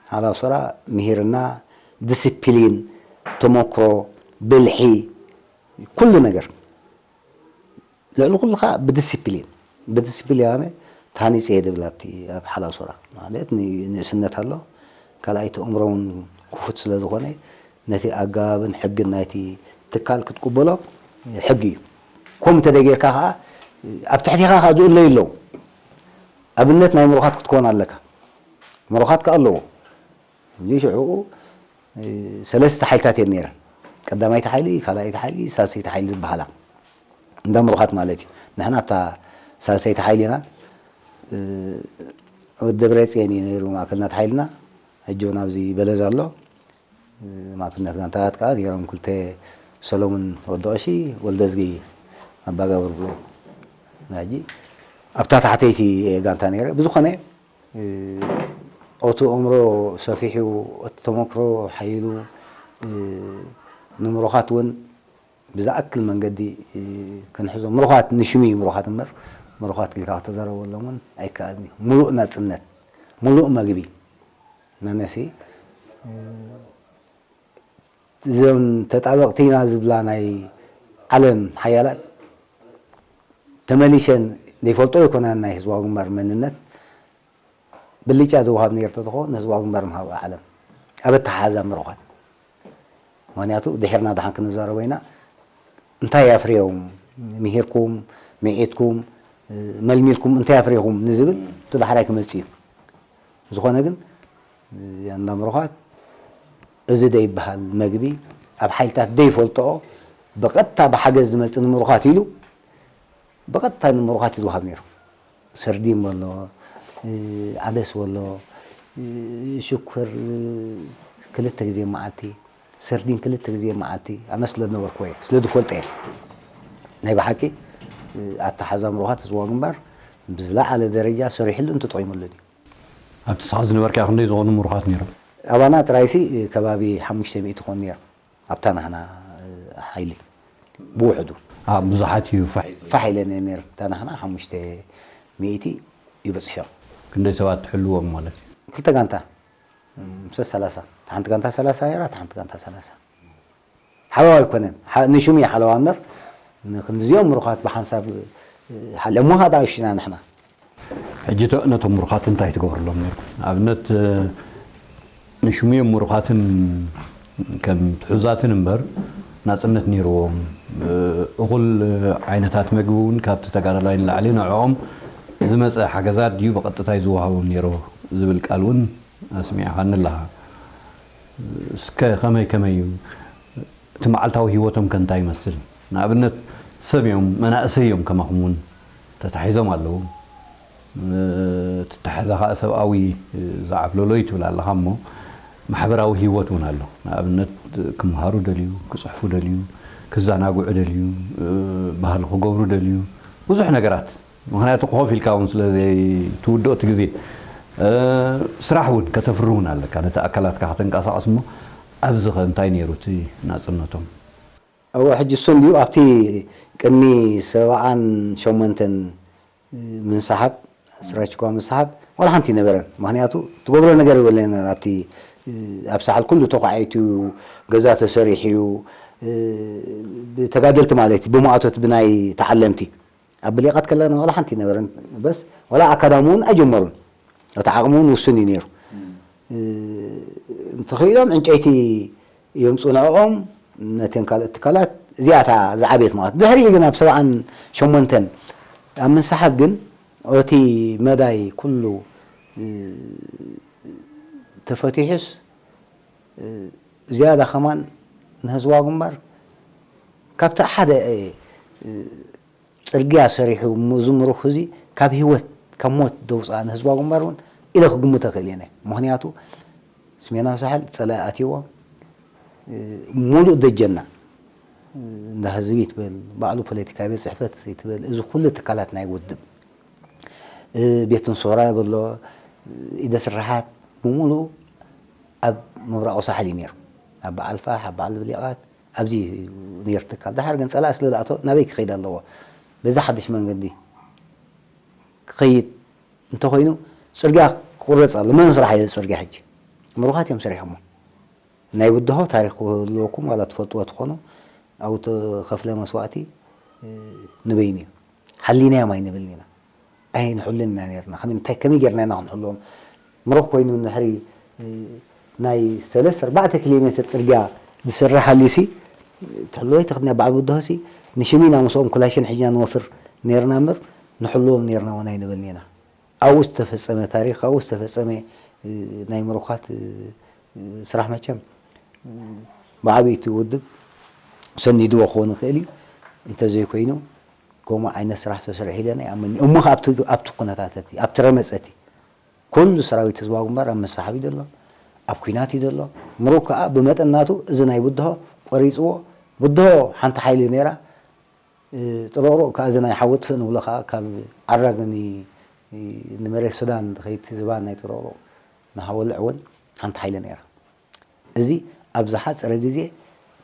ሓላው ስራ ምሂርና፣ ዲሲፕሊን፣ ተመክሮ፣ ብልሒ፣ ኩሉ ነገር ልዕሊ ኩሉ ከዓ ብዲሲፕሊን፣ ብዲሲፕሊን ያነ ታኒፀ እየ ድብል ኣብቲ ኣብ ሓላው ስራ ማለት ንእስነት ኣሎ። ካልኣይቲ ኣእምሮ እውን ክፉት ስለ ዝኾነ ነቲ ኣገባብን ሕግን ናይቲ ትካል ክትቅበሎ ሕጊ እዩ። ከምኡ እንተደይ ጌርካ ከዓ ኣብ ትሕቴኻ ከዓ ዝእለዩ ኣለዉ። ኣብነት ናይ ምሩኻት ክትኮን ኣለካ። ምሩኻት ከዓ ኣለዎ። እዚ ሽዑ ሰለስተ ሓይልታት እየን ነይረን። ቀዳማይቲ ሓይሊ፣ ካልኣይቲ ሓይሊ፣ ሳልሰይቲ ሓይሊ ዝበሃላ እንዳ ምሩኻት ማለት እዩ። ንሕና ኣብታ ሳልሰይቲ ሓይሊ ኢና። ወዲ ደብረፅዮን እዩ ነይሩ ማእከልነት ሓይልና። ሕጂ እውን ኣብዚ በለዛ ኣሎ። ማእከልነት ጋንታት ከዓ ነይሮም ክልተ፣ ሰሎሙን ወዲ ቀሺ፣ ወልደዝጊ ኣባጋብር ብሎ። ሕጂ ኣብታ ታሕተይቲ ጋንታ ነይረ። ብዝኾነ ኦቱ ኣእምሮ ሰፊሑ፣ ኦቱ ተመክሮ ሓይሉ ንምሩኻት እውን ብዝኣክል መንገዲ ክንሕዞ፣ ምሩኻት ንሽሙ እዩ ምሩኻት እምበር፣ ምሩኻት ኢልካ ክትዛረበሎም እውን ኣይከኣልን እዩ። ሙሉእ ናጽነት፣ ሙሉእ መግቢ። ነነሲ እዞም ተጣበቕቲ ኢና ዝብላ ናይ ዓለም ሓያላት ተመሊሸን ዘይፈልጦ ኣይኮናን ናይ ህዝባዊ ግንባር መንነት። ብልጫ ዝወሃብ ነይሩ ተዝኾ ንህዝባዊ ግንባር ምሃብ ዓለም ኣብ ኣተሓሓዛ ምሩኻት። ምኽንያቱ ድሒርና ደሓን ክንዛረቦ ኢና። እንታይ ኣፍርዮም? ምሂርኩም፣ ምዒድኩም፣ መልሚልኩም እንታይ ኣፍሪኹም ንዝብል እቲ ዳሕራይ ክመጽእ እዩ። ዝኾነ ግን እንዳ ምሩኻት እዚ ደይበሃል መግቢ ኣብ ሓይልታት ደይፈልጥኦ ብቐጥታ ብሓገዝ ዝመጽእ ንምሩኻት ኢሉ ብቐጥታ ንምሩኻት እዩ ዝወሃብ ነይሩ። ሰርዲን በሎ፣ ዓደስ በሎ፣ ሽኮር ክልተ ግዜ መዓልቲ፣ ሰርዲን ክልተ ግዜ መዓልቲ፣ ኣነ ስለ ዝነበርኩዎ እየ፣ ስለ ዝፈልጦ እየ። ናይ ብሓቂ ኣተሓዛ ምሩኻት ህዝባዊ ግንባር ብዝለዓለ ደረጃ ሰሪሕሉን ተጠቒሙሉን እዩ። ኣብቲ ንስኻ ዝነበርካዮ ክንደይ ዝኾኑ ምሩኻት ነይሮም? ኣባና ጥራይሲ ከባቢ ሓሙሽተ ሚእቲ ይኾኑ ነይሮም። ኣብታ ናህና ሓይሊ ብውሕዱ። ኣብ ብዙሓት እዩ ፋሕ ኢሉ። ፋሕ ኢለን እየን ነይረን። እታ ናህና ሓሙሽተ ሚእቲ ይበጽሑ እዮም። ክንደይ ሰባት ትሕልዎም ማለት እዩ? ክልተ ጋንታ፣ ምስ ሰላሳ። እታ ሓንቲ ጋንታ ሰላሳ ነይራ፣ እታ ሓንቲ ጋንታ ሰላሳ። ሓለዋ ኣይኮነን። ሓ-፣ ንሽሙ እዩ ሓለዋ እምበር፣ ንክንድዚኦም ምሩኻት ብሓንሳብ ሓለ-፣ እሞ ሃዳ እሺና ንሕና። ሕጂ ተ-፣ ነቶም ምሩኻት እንታይ ትገብርሎም ነይርኩም? ንኣብነት፣ ንሽሙ እዮም ምሩኻትን ከም ትሑዛትን እምበር፣ ናጽነት ነይርዎም። እኹል ዓይነታት መግቢ እውን ካብቲ ተጋዳላይ ንላዕሊ ንዕኦም ዝመጸ ሓገዛት ድዩ ብቐጥታ እዩ ዝወሃቦም ነይሩ ዝብል ቃል እውን ኣስሚዕኻኒ ኣለኻ። እስከ ከመይ ከመይ እዩ? እቲ መዓልታዊ ህይወቶም ከ እንታይ ይመስል? ንኣብነት ሰብ እዮም፣ መናእሰይ እዮም፣ ከማኹም እውን ተታሒዞም ኣለዉ። እቲ ኣተሓሕዛ ኸኣ ሰብኣዊ ዝዓብለሎ እዩ ትብል ኣለኻ እሞ፣ ማሕበራዊ ህይወት እውን ኣሎ። ንኣብነት ክመሃሩ ደልዩ፣ ክጽሕፉ ደልዩ፣ ክዘናግዑ ደልዩ፣ ባህሊ ክገብሩ ደልዩ፣ ብዙሕ ነገራት። ምኽንያቱ ኮፍ ኢልካ እውን ስለ ዘይትውድኦ እቲ ግዜ፣ እ፣ ስራሕ እውን ከተፍሪ እውን ኣለካ፣ ነቲ ኣካላትካ ከተንቀሳቕስ እሞ፣ ኣብዚ ኸ እንታይ ነይሩ እቲ ናጽነቶም? እወ፣ ሕጂ እሱ እንድዩ ኣብቲ ቅድሚ ሰብዓን ሸሞንተን ምንስሓብ፣ ስራችኳ ምስሓብ፣ ዋላ ሓንቲ ይነበረን። ምኽንያቱ ትገብሮ ነገር የብለንን። ኣብቲ ኣብ ሳሕል ኩሉ ተኳዒቱ እዩ፣ ገዛ ተሰሪሑ እዩ፣ ብተጋደልቲ ማለት እዩ፣ ብመኣቶት ብናይ ተዓለምቲ። ኣብ ብሊቓት ከለና ዋላ ሓንቲ ይነበረን። በስ ዋላ ኣካዳሚ እውን ኣይጀመሩን። እቲ ዓቕሚ እውን ውሱን እዩ ነይሩ። እንተኽኢሎም ዕንጨይቲ የምፁ ንዕኦም፣ ነተን ካልኦት ትካላት። እዚኣታ ዝዓበየት ማለት። ድሕሪኡ ግን ኣብ ሰብዓን ሸሞንተን ኣብ ምንስሓብ ግን እቲ መዳይ ኩሉ ተፈቲሑስ ዝያዳ ከማን ንህዝባዊ ግንባር ካብቲ ሓደ ፅርግያ ሰሪሑ፣ እዚ ምሩኽ እዚ ካብ ህይወት ካብ ሞት ደውፅኣ ንህዝባዊ ግንባር እውን ኢለ ክግምቶ ክእል እየ። ምኽንያቱ ስሜናዊ ሳሕል ፀላኢ ኣትይዎ፣ ሙሉእ ደጀና እንዳ ህዝቢ ትበል፣ ባዕሉ ፖለቲካዊ ቤት ፅሕፈት ትበል፣ እዚ ኩሉ ትካላት ናይ ውድብ፣ ቤት እንሶራ የብሎ፣ ኢደ ስራሓት ብምሉኡ ኣብ ምብራቑ ሳሕል እዩ ነይሩ። ኣብ በዓል ፋሕ፣ ኣብ በዓል ብሊቓት፣ ኣብዚ እዩ ነይሩ ትካል። ደሓር ግን ጸላኢ ስለ ዝኣተወ ናበይ ክኸይድ ኣለዎ? በዛ ሓድሽ መንገዲ ክኸይድ እንተኾይኑ ጽርግያ ክቑረጽ ኣሎ። መን ስራሕ እዩ ጽርግያ ሕጂ? ምሩኻት እዮም ሰሪሖሞ። ናይ ብድሆ ታሪኽ ክህልወኩም ዋላ ትፈልጥዎ ትኾኑ፣ ኣብኡ ተኸፍለ መስዋእቲ፣ እ፣ ንበይኑ እዩ። ሓሊናዮም ኣይንብልን ኢና። ኣይንሕሉን ኢና ነርና። ከመይ፣ እንታይ፣ ከመይ ጌርና ኢና ክንሕልዎም? ምሩኽ ኮይኑ ንድሕሪ፣ እ፣ ናይ ሰለስተ ኣርባዕተ ኪሎ ሜትር ጽርግያ ዝስራሕ ሃልዩሲ፣ ትሕልዎ ኣይትኽእልን እያ። በዓል ብድሆሲ ንሽም ኢና ምስኦም ክላሽን ሒዝና ንወፍር ነርና እምበር፣ ንሕልዎም ነርና እውን ኣይንብልን ኢና። ኣብኡ ዝተፈጸመ ታሪኽ፣ ኣብኡ ዝተፈጸመ፣ እ፣ ናይ ምሩኻት፣ እ፣ እ፣ ስራሕ መቸም፣ እ፣ ብዓቢይቲ ውድብ ሰኒድዎ ክኸውን ይኽእል እዩ። እንተዘይኮይኑ፣ ከምኡ ዓይነት ስራሕ ተሰሪሑ ኢለ ኣይኣምንን። እሞ ኸኣ ኣብቲ፣ ኣብቲ ኩነታት እቲ፣ ኣብቲ ረመጸ እቲ፣ ኩሉ ሰራዊት ህዝባዊ ግንባር ኣብ መሳሓብ እዩ ዘሎ፣ ኣብ ኲናት እዩ ዘሎ። ምሩኽ ከኣ ብመጠን ናቱ እዚ ናይ ብድሆ ቆሪጽዎ። ብድሆ ሓንቲ ሓይሊ ነይራ፣ እ፣ ጥሮቕሮቕ ከኣ እዚ ናይ ሓዊ ጥፍእ ንብሎ ከኣ ካብ ዓራግ ን-፣ ንመሬት ሱዳን ዝኸይድ ዝባን ናይ ጥሮቕሮቕ ንሃወልዕ እውን ሓንቲ ሓይሊ ነይራ። እዚ ኣብ ዝሓጸረ ግዜ፣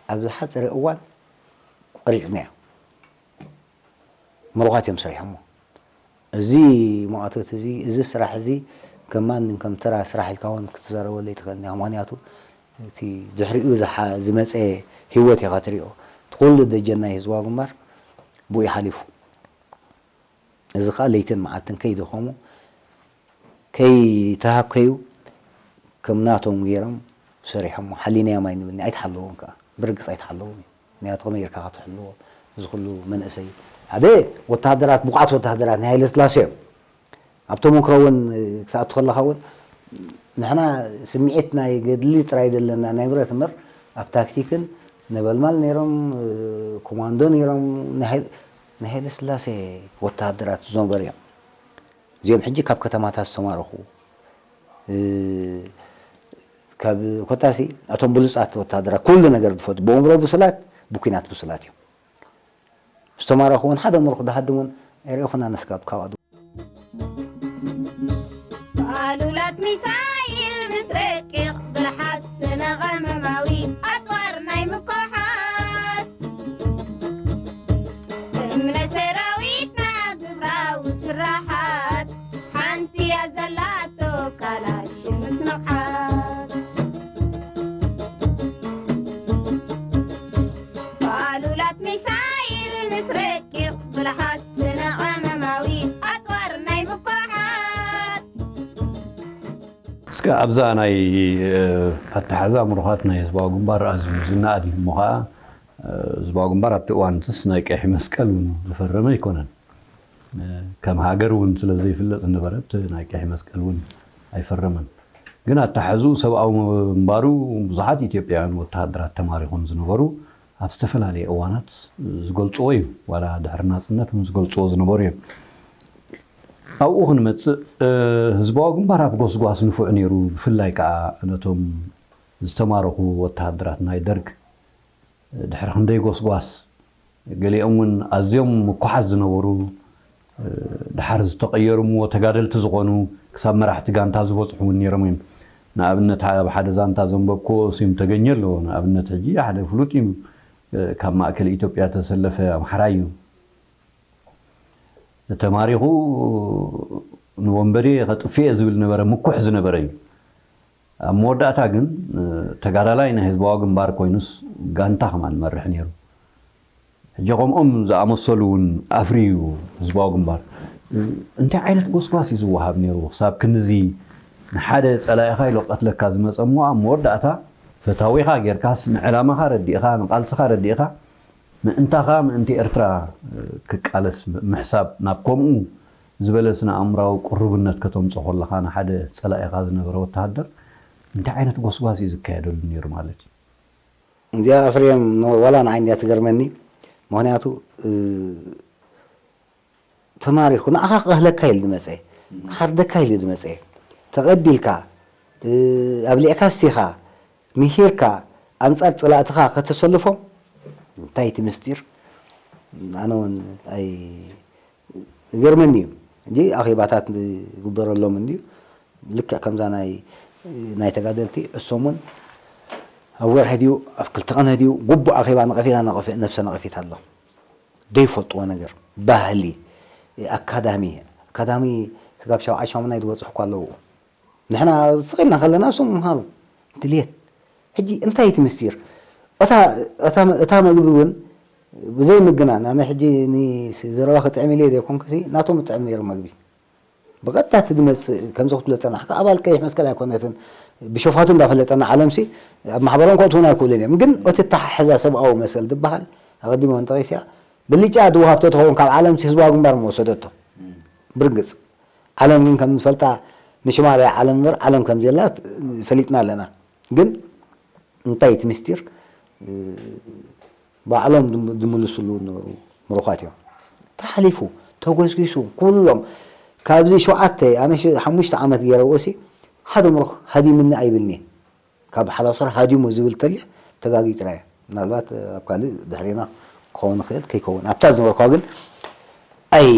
ኣብ ዝሓጸረ እዋን ቆሪጽናዮ። ምሩኻት እዮም ሰሪሖሞ። እዚ መዋቶት እዚ፣ እዚ ስራሕ እዚ ከም ማንም ከም ተራ ስራሕ ኢልካ እውን ክትዛረበሉ ኣይትኽእልን ኢኻ። ምኽንያቱ እቲ ድሕሪኡ ዝሓ-፣ ዝመጸ ህይወት ኢኻ ትሪኦ። እቲ ኩሉ ደጀን ናይ ህዝባዊ ግንባር ብኡ እዩ ሓሊፉ። እዚ ኸኣ ለይትን መዓልትን ከይደኸሙ፣ ከይተሃከዩ ከም ናቶም ገይሮም ሰሪሖሞ። ሓሊናዮም ኣይንብልን፣ ኣይተሓለዎም ከኣ። ብርግጽ ኣይተሓለዎም እዩ። ምኽንያቱ ከመይ ጌርካ ክትሕልዎ? እዚ ኩሉ መንእሰይ፣ ሓደ ወተሃደራት፣ ብቑዓት ወተሃደራት ናይ ሃይለ ስላሴ እዮም። ኣብ ተመክሮ እውን ክትኣቱ ከለኻ እውን ንሕና ስምዒት ናይ ገድሊ ጥራይ ዘለና ናይ ብረት እምበር ኣብ ታክቲክን ነበልማል ነይሮም፣ ኮማንዶ ነይሮም፣ ናይ ሃይለ፣ ናይ ሃይለ ስላሴ ወተሃደራት ዝነበሩ እዮም። እዚኦም ሕጂ ካብ ከተማታት ዝተማረኹ፣ እ፣ ካብ ኮታሲ እቶም ብሉጻት ወተሃደራት ኩሉ ነገር ዝፈቱ፣ ብእምሮ ብሱላት፣ ብኲናት ብሱላት እዮም። ዝተማረኹ እውን ሓደ ምሩኽ ዝሃድም እውን ኣይረእኹን ኣነስ ካብ፣ ካብ ኣዱ። ኣሉላት ሚሳይል ምስ ረቂቕ ብልሓት ስነ ቀመማዊ ኣጽዋር ናይ ምኩሓት እምነ ሰራዊትና ግብራዊ ስራሓት ሓንቲ እያ ዘላቶ ካላሽን ምስ ንቕሓት። ኣሉላት ሚሳይል ምስ ረቂቕ ብልሓት ስነ ቀመማዊ ኣጽዋር ናይ ምኩሓት። እስከ ኣብዛ ናይ፣ እ፣ ኣተሓዛ ምሩኻት ናይ ህዝባዊ ግንባር ኣዝዩ ዝነኣድ እዩ። እሞ ኸኣ፣ እ፣ ህዝባዊ ግንባር ኣብቲ እዋን እንትስ ናይ ቀይሕ መስቀል እውን ዝፈረመ ኣይኮነን። እ፣ ከም ሃገር እውን ስለ ዘይፍለጥ ዝነበረ፣ እቲ ናይ ቀይሕ መስቀል እውን ኣይፈረመን። ግን ኣተሓሕዝኡ ሰብኣዊ ምንባሩ ብዙሓት ኢትዮጵያውያን ወተሃደራት ተማሪኾም ዝነበሩ ኣብ ዝተፈላለየ እዋናት ዝገልጽዎ እዩ። ዋላ ድሕሪ ናጽነት እውን ዝገልጽዎ ዝነበሩ እዮም። ኣብኡ ክንመጽእ፣ እ፣ ህዝባዊ ግንባር ኣብ ጎስጓስ ንፉዕ ነይሩ። ብፍላይ ከኣ ነቶም ዝተማረኹ ወተሃደራት ናይ ደርግ ድሕሪ ክንደይ ጎስጓስ፣ ገሊኦም እውን ኣዝዮም ምኩሓት ዝነበሩ፣ እ፣ ድሓር ዝተቐየሩ እሞ ተጋደልቲ ዝኾኑ ክሳብ መራሕቲ ጋንታ ዝበጽሑ እውን ነይሮም እዮም። ንኣብነት፣ ኣብ ሓደ ዛንታ ዘንበብኩዎ ስም ተገኘ ኣለዎ። ንኣብነት፣ ሕጂ ሓደ ፍሉጥ እዩ፣ እ፣ ካብ ማእከል ኢትዮጵያ ዝተሰለፈ ኣምሓራይ እዩ። ተማሪኹ ንወንበዴ ከጥፍእ እየ ዝብል ነበረ ምኩሕ ዝነበረ እዩ። ኣብ መወዳእታ ግን ተጋዳላይ ናይ ህዝባዊ ግንባር ኮይኑስ ጋንታ ከማን መርሕ ነይሩ። ሕጂ ከምኦም ዝኣመሰሉ እውን ኣፍርዩ ህዝባዊ ግንባር። እንታይ ዓይነት ጎስጓስ እዩ ዝወሃብ ነይሩ ክሳብ ክንዚ ንሓደ ጸላኢኻ ኢሉ ቀትለካ ዝመጸ እሞ ኣብ መወዳእታ ፈታዊኻ ጌርካስ ንዕላማኻ ረዲእኻ ንቃልስኻ ረዲእካ ምእንታኻ ምእንቲ ኤርትራ ክቃለስ ምሕሳብ ናብ ከምኡ ዝበለ ስነ ኣእምራዊ ቅሩብነት ከተምጾ ከለኻ ንሓደ ጸላኢኻ ዝነበረ ወተሃደር እንታይ ዓይነት ጎስጓስ እዩ ዝካየደሉ ነይሩ ማለት እዩ? እዚኣ ኣፍርዮም ዋላ ንዓይ እንዲያ ትገርመኒ። ምክንያቱ ተማሪኹ ንዓኻ ክቐህለካ ኢሉ ዝመፀ፣ ክሓርደካ ኢሉ ዝመፀ፣ ተቐቢልካ ኣብሊዕካ ስቲኻ ምሂርካ ኣንፃር ፅላእትኻ ከተሰልፎም እንታይ እቲ ምስጢር? ኣነ እውን ኣይ ይገርመኒ እዩ እንጂ ኣኼባታት ይግበረሎም እንድዩ። ልክዕ ከምዛ ናይ ናይ ተጋደልቲ እሶም እውን ኣብ ወርሒ ድዩ ኣብ ክልተ ቀነ ድዩ ግቡእ ኣኼባ ነቐፊና ነቐፊ ነብሰ ነቐፊት ኣሎ። ዘይፈልጥዎ ነገር ባህሊ ኣካዳሚ ኣካዳሚ ስጋብ ሻብዓይ ሻሙናይ ዝበፅሑ እኳ ኣለዉ። ንሕና ስቕ ኢልና ከለና እሶም ምሃሩ ድልየት። ሕጂ እንታይ እቲ ምስጢር? እታ መግቢ እውን ብዘይ ምግናን ኣነ ሕጂ ዘረባ ክጥዕም ኢለ ዘይኮንኩሲ ናቶም ጥዕም ነይሩ መግቢ። ብቐጥታ እቲ ዝመፅእ ከምዚ ክትብሎ ዝፀናሕካ ኣባል ቀይሕ መስቀል ኣይኮነትን። ብሸፋቱ እንዳፈለጠና ዓለምሲ ኣብ ማሕበሮም ከእትዉና ኣይክእሉን እዮም። ግን እቲ ተሓሕዛ ሰብኣዊ መሰል ዝበሃል ኣቐዲመ እንተቂስያ ብልጫ ድወሃብ ተትኸውን ካብ ዓለምሲ ህዝባዊ ግንባር ምወሰደቶ። ብርግፅ ዓለም ግን ከም ዝፈልጣ ንሽማልያ ዓለም እምበር ዓለም ከም ዘላ ፈሊጥና ኣለና። ግን እንታይ እቲ ምስጢር ባዕሎም ዝምልስሉ ዝነበሩ ምሩኻት እዮም። ተሓሊፉ ተጎስጊሱ ኩሎም ካብዚ ሸውዓተ ኣነ ሓሙሽተ ዓመት ገይረ ውእሲ ሓደ ምሩኽ ሃዲምኒ ኣይብልኒ። ካብ ሓላው ስራሕ ሃዲሙ ዝብል ተልየ ተጋጊ ጥራይ ምናልባት ኣብ ካልእ ድሕሪና ክኸውን ይኽእል ከይከውን ኣብታ ዝነበርኳ ግን ኣይ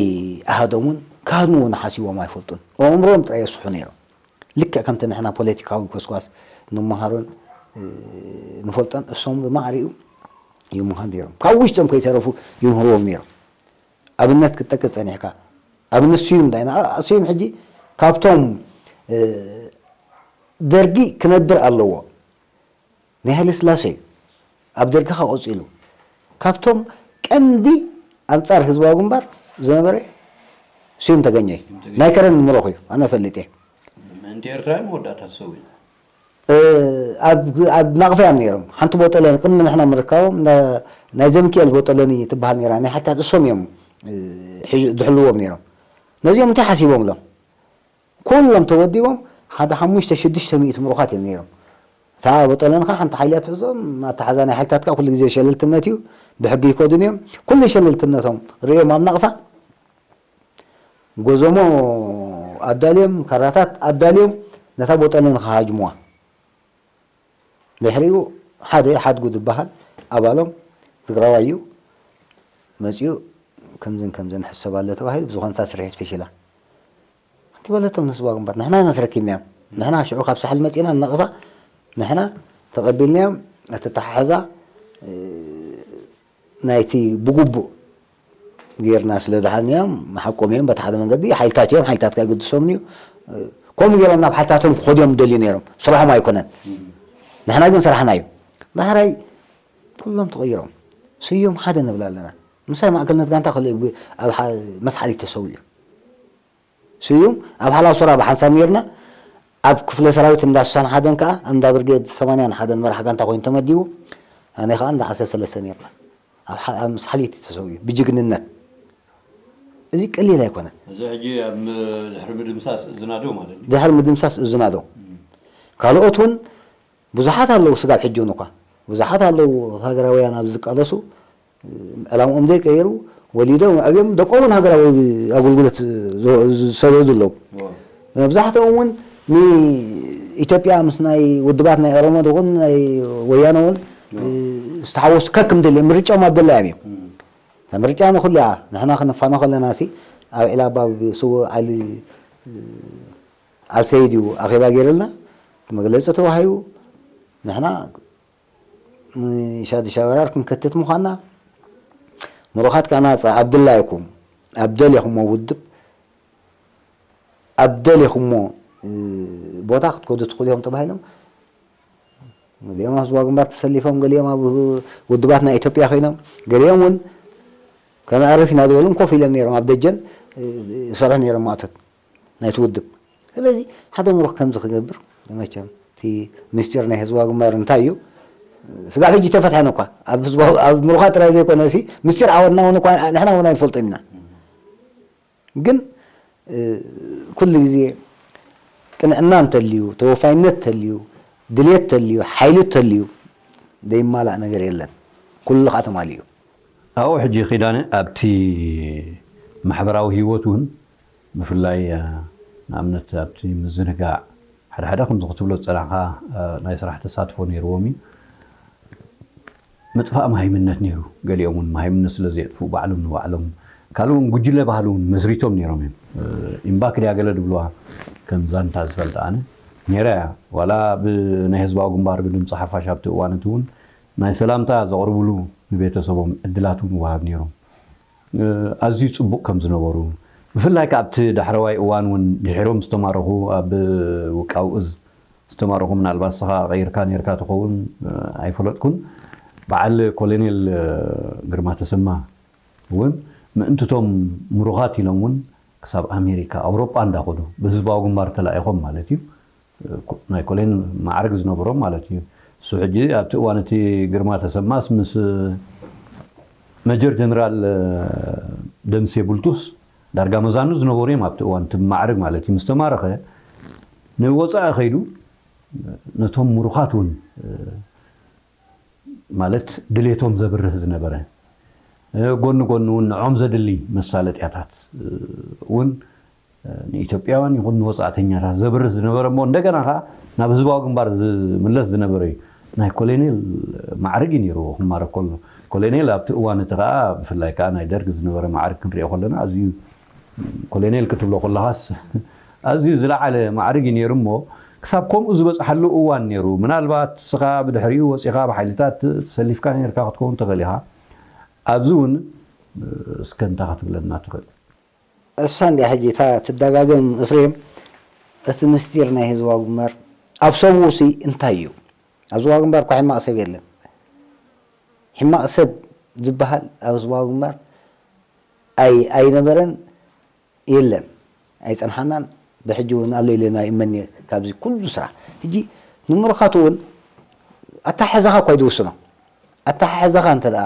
ኣሃዶምን ካህድሙ እውን ሓሲቦም ኣይፈልጡን። ኣእምሮም ጥራይ የስሑ ነይሮም። ልክዕ ከምቲ ንሕና ፖለቲካዊ ኮስኳስ ንመሃሮን ንፈልጦን እሶም ድማ ኣሪኡ ይምሃር ነይሮም። ካብ ውሽጦም ከይተረፉ ይምህርዎም ነይሮም። ኣብነት ክትጠቅስ ጸኒሕካ ኣብነት ስዩም እንታይ ስዩም ሕጂ ካብቶም ደርጊ ክነብር ኣለዎ ናይ ሃይለ ስላሴ እዩ። ኣብ ደርጊ ካብ ቀጺሉ ካብቶም ቀንዲ ኣንጻር ህዝባዊ ግንባር ዝነበረ ስዩም ተገኘ እዩ። ናይ ከረን ምረኹ እዩ ኣነ ፈልጥ እየ። ምእንቲ ኤርትራ እዩ መወዳእታ ዝሰው እዩ። ኣብ ናቕፋ እዮም ነይሮም። ሓንቲ ቦጠለኒ ቅድሚ ንሕና ምርካቦም ናይ ዘምክኤል ቦጠለኒ ትበሃል ነይራ ናይ ሓታት እሶም እዮም ዝሕልዎም ነይሮም። ነዚኦም እንታይ ሓሲቦም ሎም ኩሎም ተወዲቦም ሓደ ሓሙሽተ ሽዱሽተ ሚእቲ ምሩኻት እዮም ነይሮም። እታ ቦጠለንኻ ሓንቲ ሓይሊ እያ ትሕዞም። ኣተሓዛ ናይ ሓይልታትካ ኩሉ ግዜ ሸለልትነት እዩ። ብሕጊ ይከዱን እዮም። ኩሉ ሸለልትነቶም ርእዮም ኣብ ናቕፋ ጎዞሞ ኣዳልዮም ካራታት ኣዳልዮም ነታ ቦጠለን ክሃጅሙዋ። ድሕሪኡ ሓደ ሓድጉ ዝበሃል ኣባሎም ትግራዋይ እዩ መፂኡ ከምዝን ከምዝን ሕሰብ ኣሎ ተባሂሉ ብዝኾነ እታ ስርሒት ፈሺላ። ኣቲ በለቶም ንስዋ ግንባር ንሕና ኢና ተረኪብናዮም። ንሕና ሽዑ ካብ ሳሕል መፂና ንነቕፋ ንሕና ተቐቢልናዮም። ኣተተሓሕዛ ናይቲ ብግቡእ ጌርና ስለ ዝሓዝናዮም ሓቆም እዮም። በቲ ሓደ መንገዲ ሓይልታት እዮም፣ ሓይልታትካ ኣይገድሶምን እዩ። ከምኡ ጌሮም ናብ ሓይልታቶም ክኸዱ እዮም ዝደልዩ ነይሮም። ስራሖም ኣይኮነን። ንሕና ግን ስራሕና እዩ። ዳሕራይ ኩሎም ተቐይሮም ስዮም ሓደ ንብል ኣለና። ምሳይ ማእከልነት ጋንታ ክልእ ኣብ መስሓሊት ተሰዊኡ። ስዩም ኣብ ሓላው ሱራ ብሓንሳብ ነይርና። ኣብ ክፍለ ሰራዊት እንዳ ስሳን ሓደን ከዓ እንዳ ብርጌድ ሰማንያን ሓደን መራሕ ጋንታ ኮይኑ ተመዲቡ። ኣነ ከዓ እንዳ ዓሰርተ ሰለስተ ነይርና። ኣብ ምስሓሊት ተሰዊኡ ብጅግንነት። እዚ ቀሊል ኣይኮነን። እዚ ሕጂ ኣብ ድሕሪ ምድምሳስ እዝናዶ ማለት እዩ። ድሕሪ ምድምሳስ እዝናዶ ካልኦት እውን ብዙሓት ኣለዉ ስጋብ ሕጂ እውን እኳ ብዙሓት ኣለዉ ሃገራውያን ኣብዚ ዝቃለሱ ዕላምኦም ዘይቀየሩ ወሊዶም ኣዕብዮም ደቆም እውን ሃገራዊ ኣገልግሎት ዝሰደዱ ኣለዉ። መብዛሕትኦም እውን ንኢትዮጵያ ምስ ናይ ውድባት ናይ ኦሮሞ ድኹን ናይ ወያነ እውን ዝተሓወሱ ከክም ደልዮም ምርጫኦም ኣብ ደላዮም እዮም። እታ ምርጫ ንኹሉ እያ። ንሕና ክንፋኖ ከለና ሲ ኣብ ዒላባ ስዉእ ዓሊ ኣልሰይድ እዩ ኣኼባ ገይሩልና መግለፂ ተዋሂቡ። ንሕና ንሻድሻ ወራር ክንከትት ምዃንና ምሩኻት ካናፃ ኣብ ድላይኩም ኣብ ደልኹሞ ውድብ ኣብ ደሌኹሞ ቦታ ክትከዱ ትኽእሉ ኢኹም ተባሂሎም፣ ገሊኦም ኣብ ህዝባዊ ግንባር ተሰሊፎም፣ ገሊኦም ኣብ ውድባት ናይ ኢትዮጵያ ኮይኖም፣ ገሊኦም እውን ከነኣርፍ ኢና ዝበሉ ኮፍ ኢሎም ነይሮም ኣብ ደጀን ይሰርሑ ነይሮም ማእቶት ናይቲ ውድብ። ስለዚ ሓደ ምሩኽ ከምዚ ክገብር መቸም እቲ ምስጢር ናይ ህዝባዊ ግንባር እንታይ እዩ? ስጋብ ሕጂ ተፈትሐን እኳ ኣብ ህዝባዊ ኣብ ምሩኻት ጥራይ ዘይኮነ ሲ ምስጢር ዓወትና እውን እኳ ንሕና እውን ኣይንፈልጦን ኢና። ግን ኩሉ ግዜ ቅንዕና እንተልዩ፣ ተወፋይነት እንተልዩ፣ ድልየት እንተልዩ፣ ሓይሊ እንተልዩ ዘይማላእ ነገር የለን። ኩሉ ከዓ ተማሊኡ። ኣብኡ ሕጂ ኪዳነ ኣብቲ ማሕበራዊ ህይወት እውን ብፍላይ ንኣብነት ኣብቲ ምዝንጋዕ ሓደ ሓደ ከምዚ ክትብሎ ዝፀናሕካ ናይ ስራሕ ተሳትፎ ነይርዎም እዩ። ምጥፋእ መሃይምነት ነይሩ። ገሊኦም እውን መሃይምነት ስለ ዘየጥፍኡ ባዕሎም ንባዕሎም ካልእ እውን ጉጅለ ባህሊ እውን መስሪቶም ነይሮም እዮም። ኢምባክ ድያ ገለ ድብልዋ ከም ዛንታ ዝፈልጥ ኣነ ነይራ እያ። ዋላ ብናይ ህዝባዊ ግንባር ብድምፂ ሓፋሽ ኣብቲ እዋን እቲ እውን ናይ ሰላምታ ዘቕርብሉ ንቤተሰቦም ዕድላት እውን ይወሃብ ነይሮም። ኣዝዩ ጽቡቕ ከም ዝነበሩ፣ ብፍላይ ከኣ ኣብቲ ዳሕረዋይ እዋን እውን ድሒሮም ዝተማረኹ ኣብ ውቃው እዝ ዝተማረኹ፣ ምናልባት ንስኻ ቀይርካ ነርካ ትኸውን ኣይፈለጥኩን፣ በዓል ኮሎኔል ግርማ ተሰማ እውን ምእንትቶም ምሩኻት ኢሎም እውን ክሳብ ኣሜሪካ ኣውሮጳ እንዳኸዱ ብህዝባዊ ግንባር ተላኢኾም ማለት እዩ። ናይ ኮሌን ማዕርግ ዝነበሮም ማለት እዩ። እሱ ሕጂ ኣብቲ እዋን እቲ ግርማ ተሰማስ ምስ መጀር ጀነራል ደምሴ ቡልቱስ ዳርጋ መዛኑ ዝነበሩ እዮም። ኣብቲ እዋን እቲ ማዕርግ ማለት እዩ ምስ ተማረኸ ንወፃኢ ከይዱ ነቶም ምሩኻት እውን ማለት ድሌቶም ዘብርህ ዝነበረ ጎኒ ጎኒ እውን ንዖም ዘድሊ መሳለጥያታት እውን ንኢትዮጵያውያን ይኹን ንወፃእተኛታት ዘብርህ ዝነበረ እሞ እንደገና ከዓ ናብ ህዝባዊ ግንባር ዝምለስ ዝነበረ እዩ። ናይ ኮሎኔል ማዕርግ እዩ ነይርዎ ክማረክ ከሎ። ኮሎኔል ኣብቲ እዋን እቲ ከዓ ብፍላይ ከዓ ናይ ደርግ ዝነበረ ማዕርግ ክንሪኦ ከለና ኣዝዩ ኮሎኔል ክትብሎ ከለኻስ ኣዝዩ ዝለዓለ ማዕርግ እዩ ነይሩ እሞ ክሳብ ከምኡ ዝበፅሓሉ እዋን ነይሩ። ምናልባት ንስኻ ብድሕሪኡ ወፂኻ ብሓይልታት ተሰሊፍካ ነርካ ክትከውን ትኽእል ኢኻ። ኣብዚ እውን እስከ እንታይ ክትብለና ትኽእል? እሳ እንዲያ ሕጂ እታ ትደጋገም እፍሬም፣ እቲ ምስጢር ናይ ህዝባዊ ግንባር ኣብ ሰብኡ ሲ እንታይ እዩ? ኣብ ህዝባዊ ግንባር እኳ ሕማቕ ሰብ የለን። ሕማቕ ሰብ ዝበሃል ኣብ ህዝባዊ ግንባር ኣይ ኣይነበረን የለን። ኣይጸንሓናን ብሕጂ እውን ኣሎ ኢለ ናይ እመኒ ካብዚ ኩሉ ስራሕ። ሕጂ ንምሩኻቱ እውን ኣተሓሕዛኻ እኳ እዩ ዝውስኖ። ኣተሓሕዛኻ እንተ ደኣ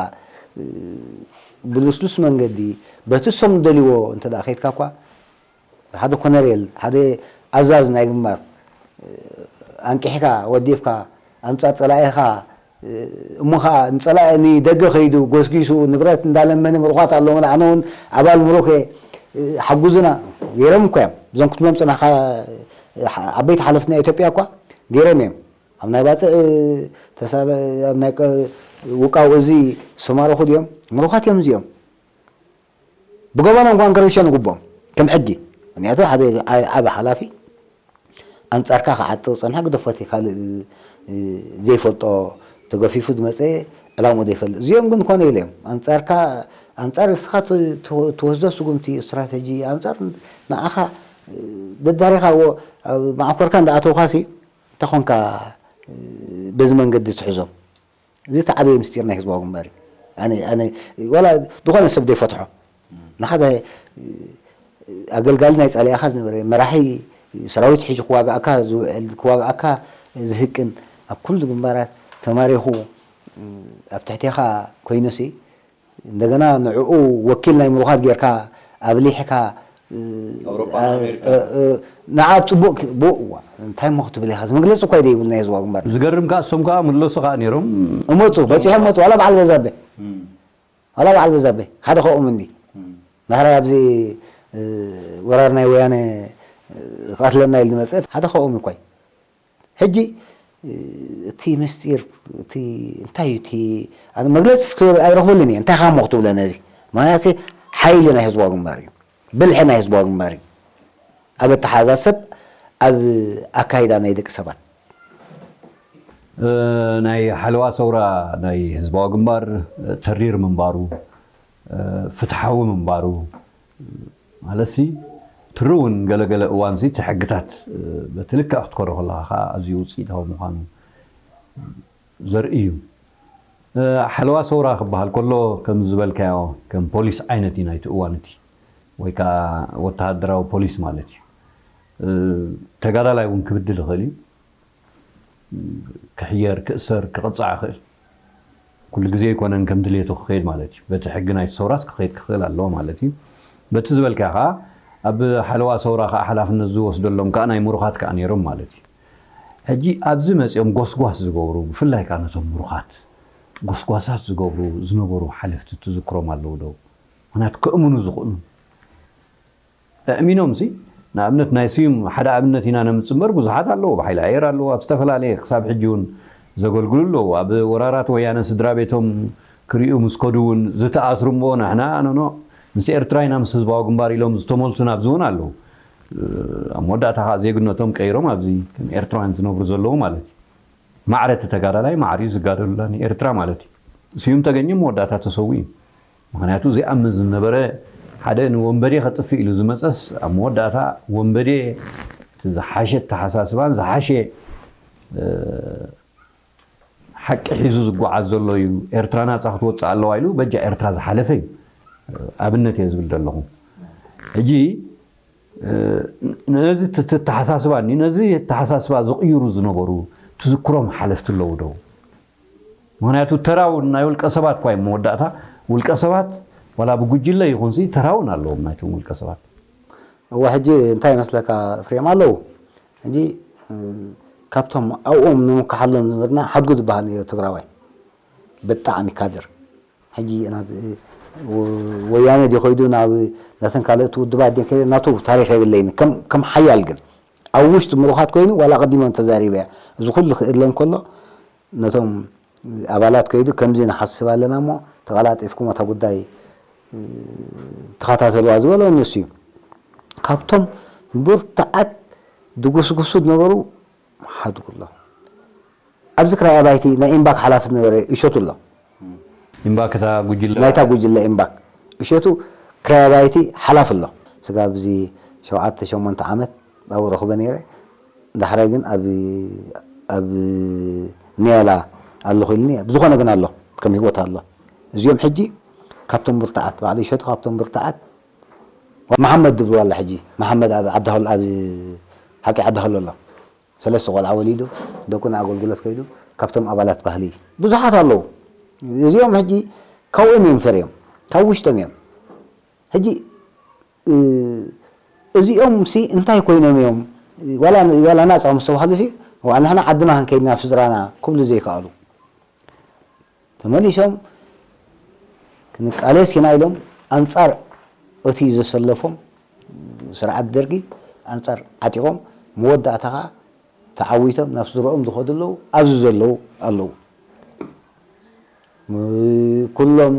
ብልስሉስ መንገዲ በቲ እሶም ዝደልይዎ እንተ ደኣ ከይድካ እኳ ሓደ ኮነሬል ሓደ ኣዛዝ ናይ ግንባር ኣንቂሕካ ወዲፍካ ኣንጻር ጸላኢኻ እሞ ኸዓ ንጸላኢ ንደገ ከይዱ ጎስጊሱ ንብረት እንዳለመነ ምሩኻት ኣለውና ኣነ እውን ኣባል ምሩኽ እየ ሓጉዙና ገይሮም እኮ እዮም እዞም ክትብሎም ጸናሕካ ዓበይቲ ሓለፍቲ ናይ ኢትዮጵያ እኳ ገይሮም እዮም ኣብ ናይ ባጽዕ ተሳለ ኣብ ናይ ውቃው እዚ ዝተማረኹ ድዮም ምሩኻት እዮም እዚኦም ብገበኖም እንኳን ክርሸኑ ግቦም ከም ሕጊ ምክንያቱ ሓደ ዓቢ ሓላፊ ኣንጻርካ ክዓጥቕ ዝጸንሐ ግደፎ እቲ ካልእ ዘይፈልጦ ተገፊፉ ዝመጸ ዕላምኡ ዘይፈልጥ እዚኦም ግን ኮነ ኢለ እዮም ኣንጻርካ ኣንጻር እስኻ ትወስዶ ስጉምቲ ስትራተጂ ኣንጻር ንዓኻ ደዳሪኻ መዓኮርካ እንዳኣተውካሲ እንተኾንካ በዚ መንገዲ ትሕዞም እዚ ተዓበየ ምስጢር ናይ ህዝባዊ ግንባር እዩ። ኣነ ኣነ ዋላ ዝኾነ ሰብ ዘይፈትሖ ንሓደ ኣገልጋሊ ናይ ጸሊእኻ ዝነበረ መራሒ ሰራዊት ሒዙ ክዋግኣካ ዝውዕል ክዋግኣካ ዝህቅን ኣብ ኩሉ ግንባራት ተማሪኹ ኣብ ትሕቴኻ ኮይኑሲ እንደገና ንዕኡ ወኪል ናይ ምሩኻት ጌርካ ኣብሊሕካ ንዓ ኣብ ፅቡቅ ብእዋ እንታይ ሞ ክትብል ኢኻ መግለፂ እኳ ዘይብሉ ናይ ህዝባዊ ግንባር ዝገርም ከዓ እሶም ከዓ ምለሱ ከዓ ነይሮም እመፁ በፂሖም መፁ ዋላ በዓል በዛበ ዋላ በዓል በዛበ ሓደ ከኦም እንዲ ናህራይ ኣብዚ ወራር ናይ ወያነ ክቐትለና ኢሉ ዝመፀ ሓደ ከኦም እኳ ሕጂ እቲ ምስጢር እቲ እንታይ እዩ እቲ ኣነ መግለፂ እስኪ ኣይረኽበሉን እየ እንታይ ኻሞ ክትብሎ ነዚ ምክንያቱ ሓይሊ ናይ ህዝባዊ ግንባር እዩ ብልሒ ናይ ህዝባዊ ግንባር እዩ ኣብ ኣተሓዛ ሰብ ኣብ ኣካይዳ ናይ ደቂ ሰባት ናይ ሓለዋ ሰውራ ናይ ህዝባዊ ግንባር ተሪር ምንባሩ ፍትሓዊ ምንባሩ ማለትሲ ትሪ እውን ገለገለ እዋንሲ እቲ ሕግታት በቲ ልክዕ ክትኮሮ ከለኻ ከዓ ኣዝዩ ውፅኢታዊ ምዃኑ ዘርኢ እዩ። ሓለዋ ሰውራ ክበሃል ከሎ ከም ዝበልካዮ ከም ፖሊስ ዓይነት እዩ ናይቲ እዋን እቲ ወይ ከዓ ወተሃደራዊ ፖሊስ ማለት እዩ። ተጋዳላይ እውን ክብድል ይኽእል እዩ። ክሕየር፣ ክእሰር፣ ክቕፃዕ ይኽእል። ኩሉ ግዜ ኣይኮነን ከም ድሌቱ ክኸይድ ማለት እዩ። በቲ ሕጊ ናይቲ ሰውራስ ክኸይድ ክኽእል ኣለዎ ማለት እዩ። በቲ ዝበልካ ከዓ ኣብ ሓለዋ ሰውራ ከዓ ሓላፍነት ዝወስደሎም ከዓ ናይ ምሩኻት ከዓ ነይሮም ማለት እዩ። ሕጂ ኣብዚ መፂኦም ጎስጓስ ዝገብሩ ብፍላይ ከዓ ነቶም ምሩኻት ጎስጓሳት ዝገብሩ ዝነበሩ ሓለፍቲ ትዝክሮም ኣለዉ ዶ? ምክንያቱ ከእምኑ ዝኽእሉ ኣእሚኖም ሲ ንኣብነት ናይ ስዩም ሓደ ኣብነት ኢና ነምጽእ እምበር ብዙሓት ኣለዉ። ብሓይሊ ኣየር ኣለዉ፣ ኣብ ዝተፈላለየ ክሳብ ሕጂ እውን ዘገልግሉ ኣለዉ። ኣብ ወራራት ወያነ ስድራ ቤቶም ክሪኡ ምስ ከዱ እውን ዝተኣስሩ እምበኦ ንሕና ኖኖ ምስ ኤርትራ ኢና ምስ ህዝባዊ ግንባር ኢሎም ዝተመልሱ ናብዚ እውን ኣለዉ። ኣብ መወዳእታ ከዓ ዜግነቶም ቀይሮም ኣብዚ ከም ኤርትራውያን ዝነብሩ ዘለዉ ማለት እዩ። ማዕረ እቲ ተጋዳላይ ማዕሪኡ ዝጋደሉላ ንኤርትራ ማለት እዩ። ስዩም ተገኘ መወዳእታ ተሰዊኡ እዩ። ምክንያቱ ዘይኣምን ዝነበረ ሓደ ንወንበዴ ከጥፍእ ኢሉ ዝመፀስ ኣብ መወዳእታ ወንበዴ እቲ ዝሓሸ ኣተሓሳስባን ዝሓሸ ሓቂ ሒዙ ዝጓዓዝ ዘሎ እዩ። ኤርትራ ናፃ ክትወፅእ ኣለዋ ኢሉ በጃ ኤርትራ ዝሓለፈ እዩ። ኣብነት እየ ዝብል ዘለኹ። ሕጂ ነዚ ተተሓሳስባኒ ነዚ ተሓሳስባ ዝቕይሩ ዝነበሩ ትዝክሮም ሓለፍቲ ኣለዉ ዶ? ምክንያቱ ተራውን ናይ ውልቀ ሰባት ኳ መወዳእታ ውልቀ ሰባት ዋላ ብጉጅለ ይኹንሲ ተራውን ኣለዎም ናይቶም ውልቀ ሰባት። እዋ ሕጂ እንታይ ይመስለካ ፍሬም ኣለዉ ሕጂ ካብቶም ኣብኦም ንምካሓሎም ዝነበርና ሓድጉ ዝበሃል ነይሩ ትግራዋይ ብጣዕሚ ካድር ሕጂ ናብ ወያነ ድዩ ከይዱ ናብ ናተን ካልኦት ውድባት ድየን ከይደ ናቱ ታሪኽ የብለይን ከም ከም ሓያል ግን ኣብ ውሽጢ ምሩኻት ኮይኑ ዋላ ቀዲሞም ተዛሪበያ እዚ ኩሉ ክእለም ከሎ ነቶም ኣባላት ከይዱ ከምዚ ንሓስብ ኣለና እሞ ተቐላጢፍኩም እታ ጉዳይ ተኸታተልዋ ዝበሎ ንሱ እዩ ካብቶም ብርትዓት ድጉስጉሱ ዝነበሩ ሓድጉ ኣሎ ኣብዚ ክራይ ኣባይቲ ናይ ኢምባክ ሓላፊ ዝነበረ እሸቱ ኣሎ። ኢምባክ እታ ጉጅለ ናይታ ጉጅለ ኢምባክ እሸቱ ክራይ ኣባይቲ ሓላፊ ኣሎ። ስጋብ እዚ ሸውዓተ ሸሞንተ ዓመት ኣብኡ ረኽበ ነይረ። ዳሕራይ ግን ኣብ ኣብ ኒያላ ኣለኹ ኢልኒ። ብዝኾነ ግን ኣሎ ከም ህይወት ኣሎ። እዚኦም ሕጂ ካብቶም ብርትዓት ባዕሉ እሸቱ ካብቶም ብርትዓት መሓመድ ድብልዋ ኣላ ሕጂ መሓመድ ኣብ ዓዲ ሃሎ ኣብ ሓቂ ዓዲ ሃሎ ኣሎ። ሰለስተ ቆልዓ ወሊዱ ደቁ ንኣገልግሎት ከይዱ ካብቶም ኣባላት ባህሊ ብዙሓት ኣለዉ። እዚኦም ሕጂ ካብኦም እዮም ፈርዮም ካብ ውሽጦም እዮም። ሕጂ እዚኦም ሲ እንታይ ኮይኖም እዮም ዋላ ናፃ ምስ ተባህሉ ሲ ንሕና ዓድና ክንከይድ ናብ ስድራና ክብሉ ዘይከኣሉ ተመሊሶም ክንቃለስ ኢና ኢሎም ኣንፃር እቲ ዘሰለፎም ስርዓት ደርጊ ኣንፃር ዓጢቖም መወዳእታ ከዓ ተዓዊቶም ናብ ስድረኦም ዝኸዱ ኣለዉ ኣብዚ ዘለዉ ኣለዉ ኩሎም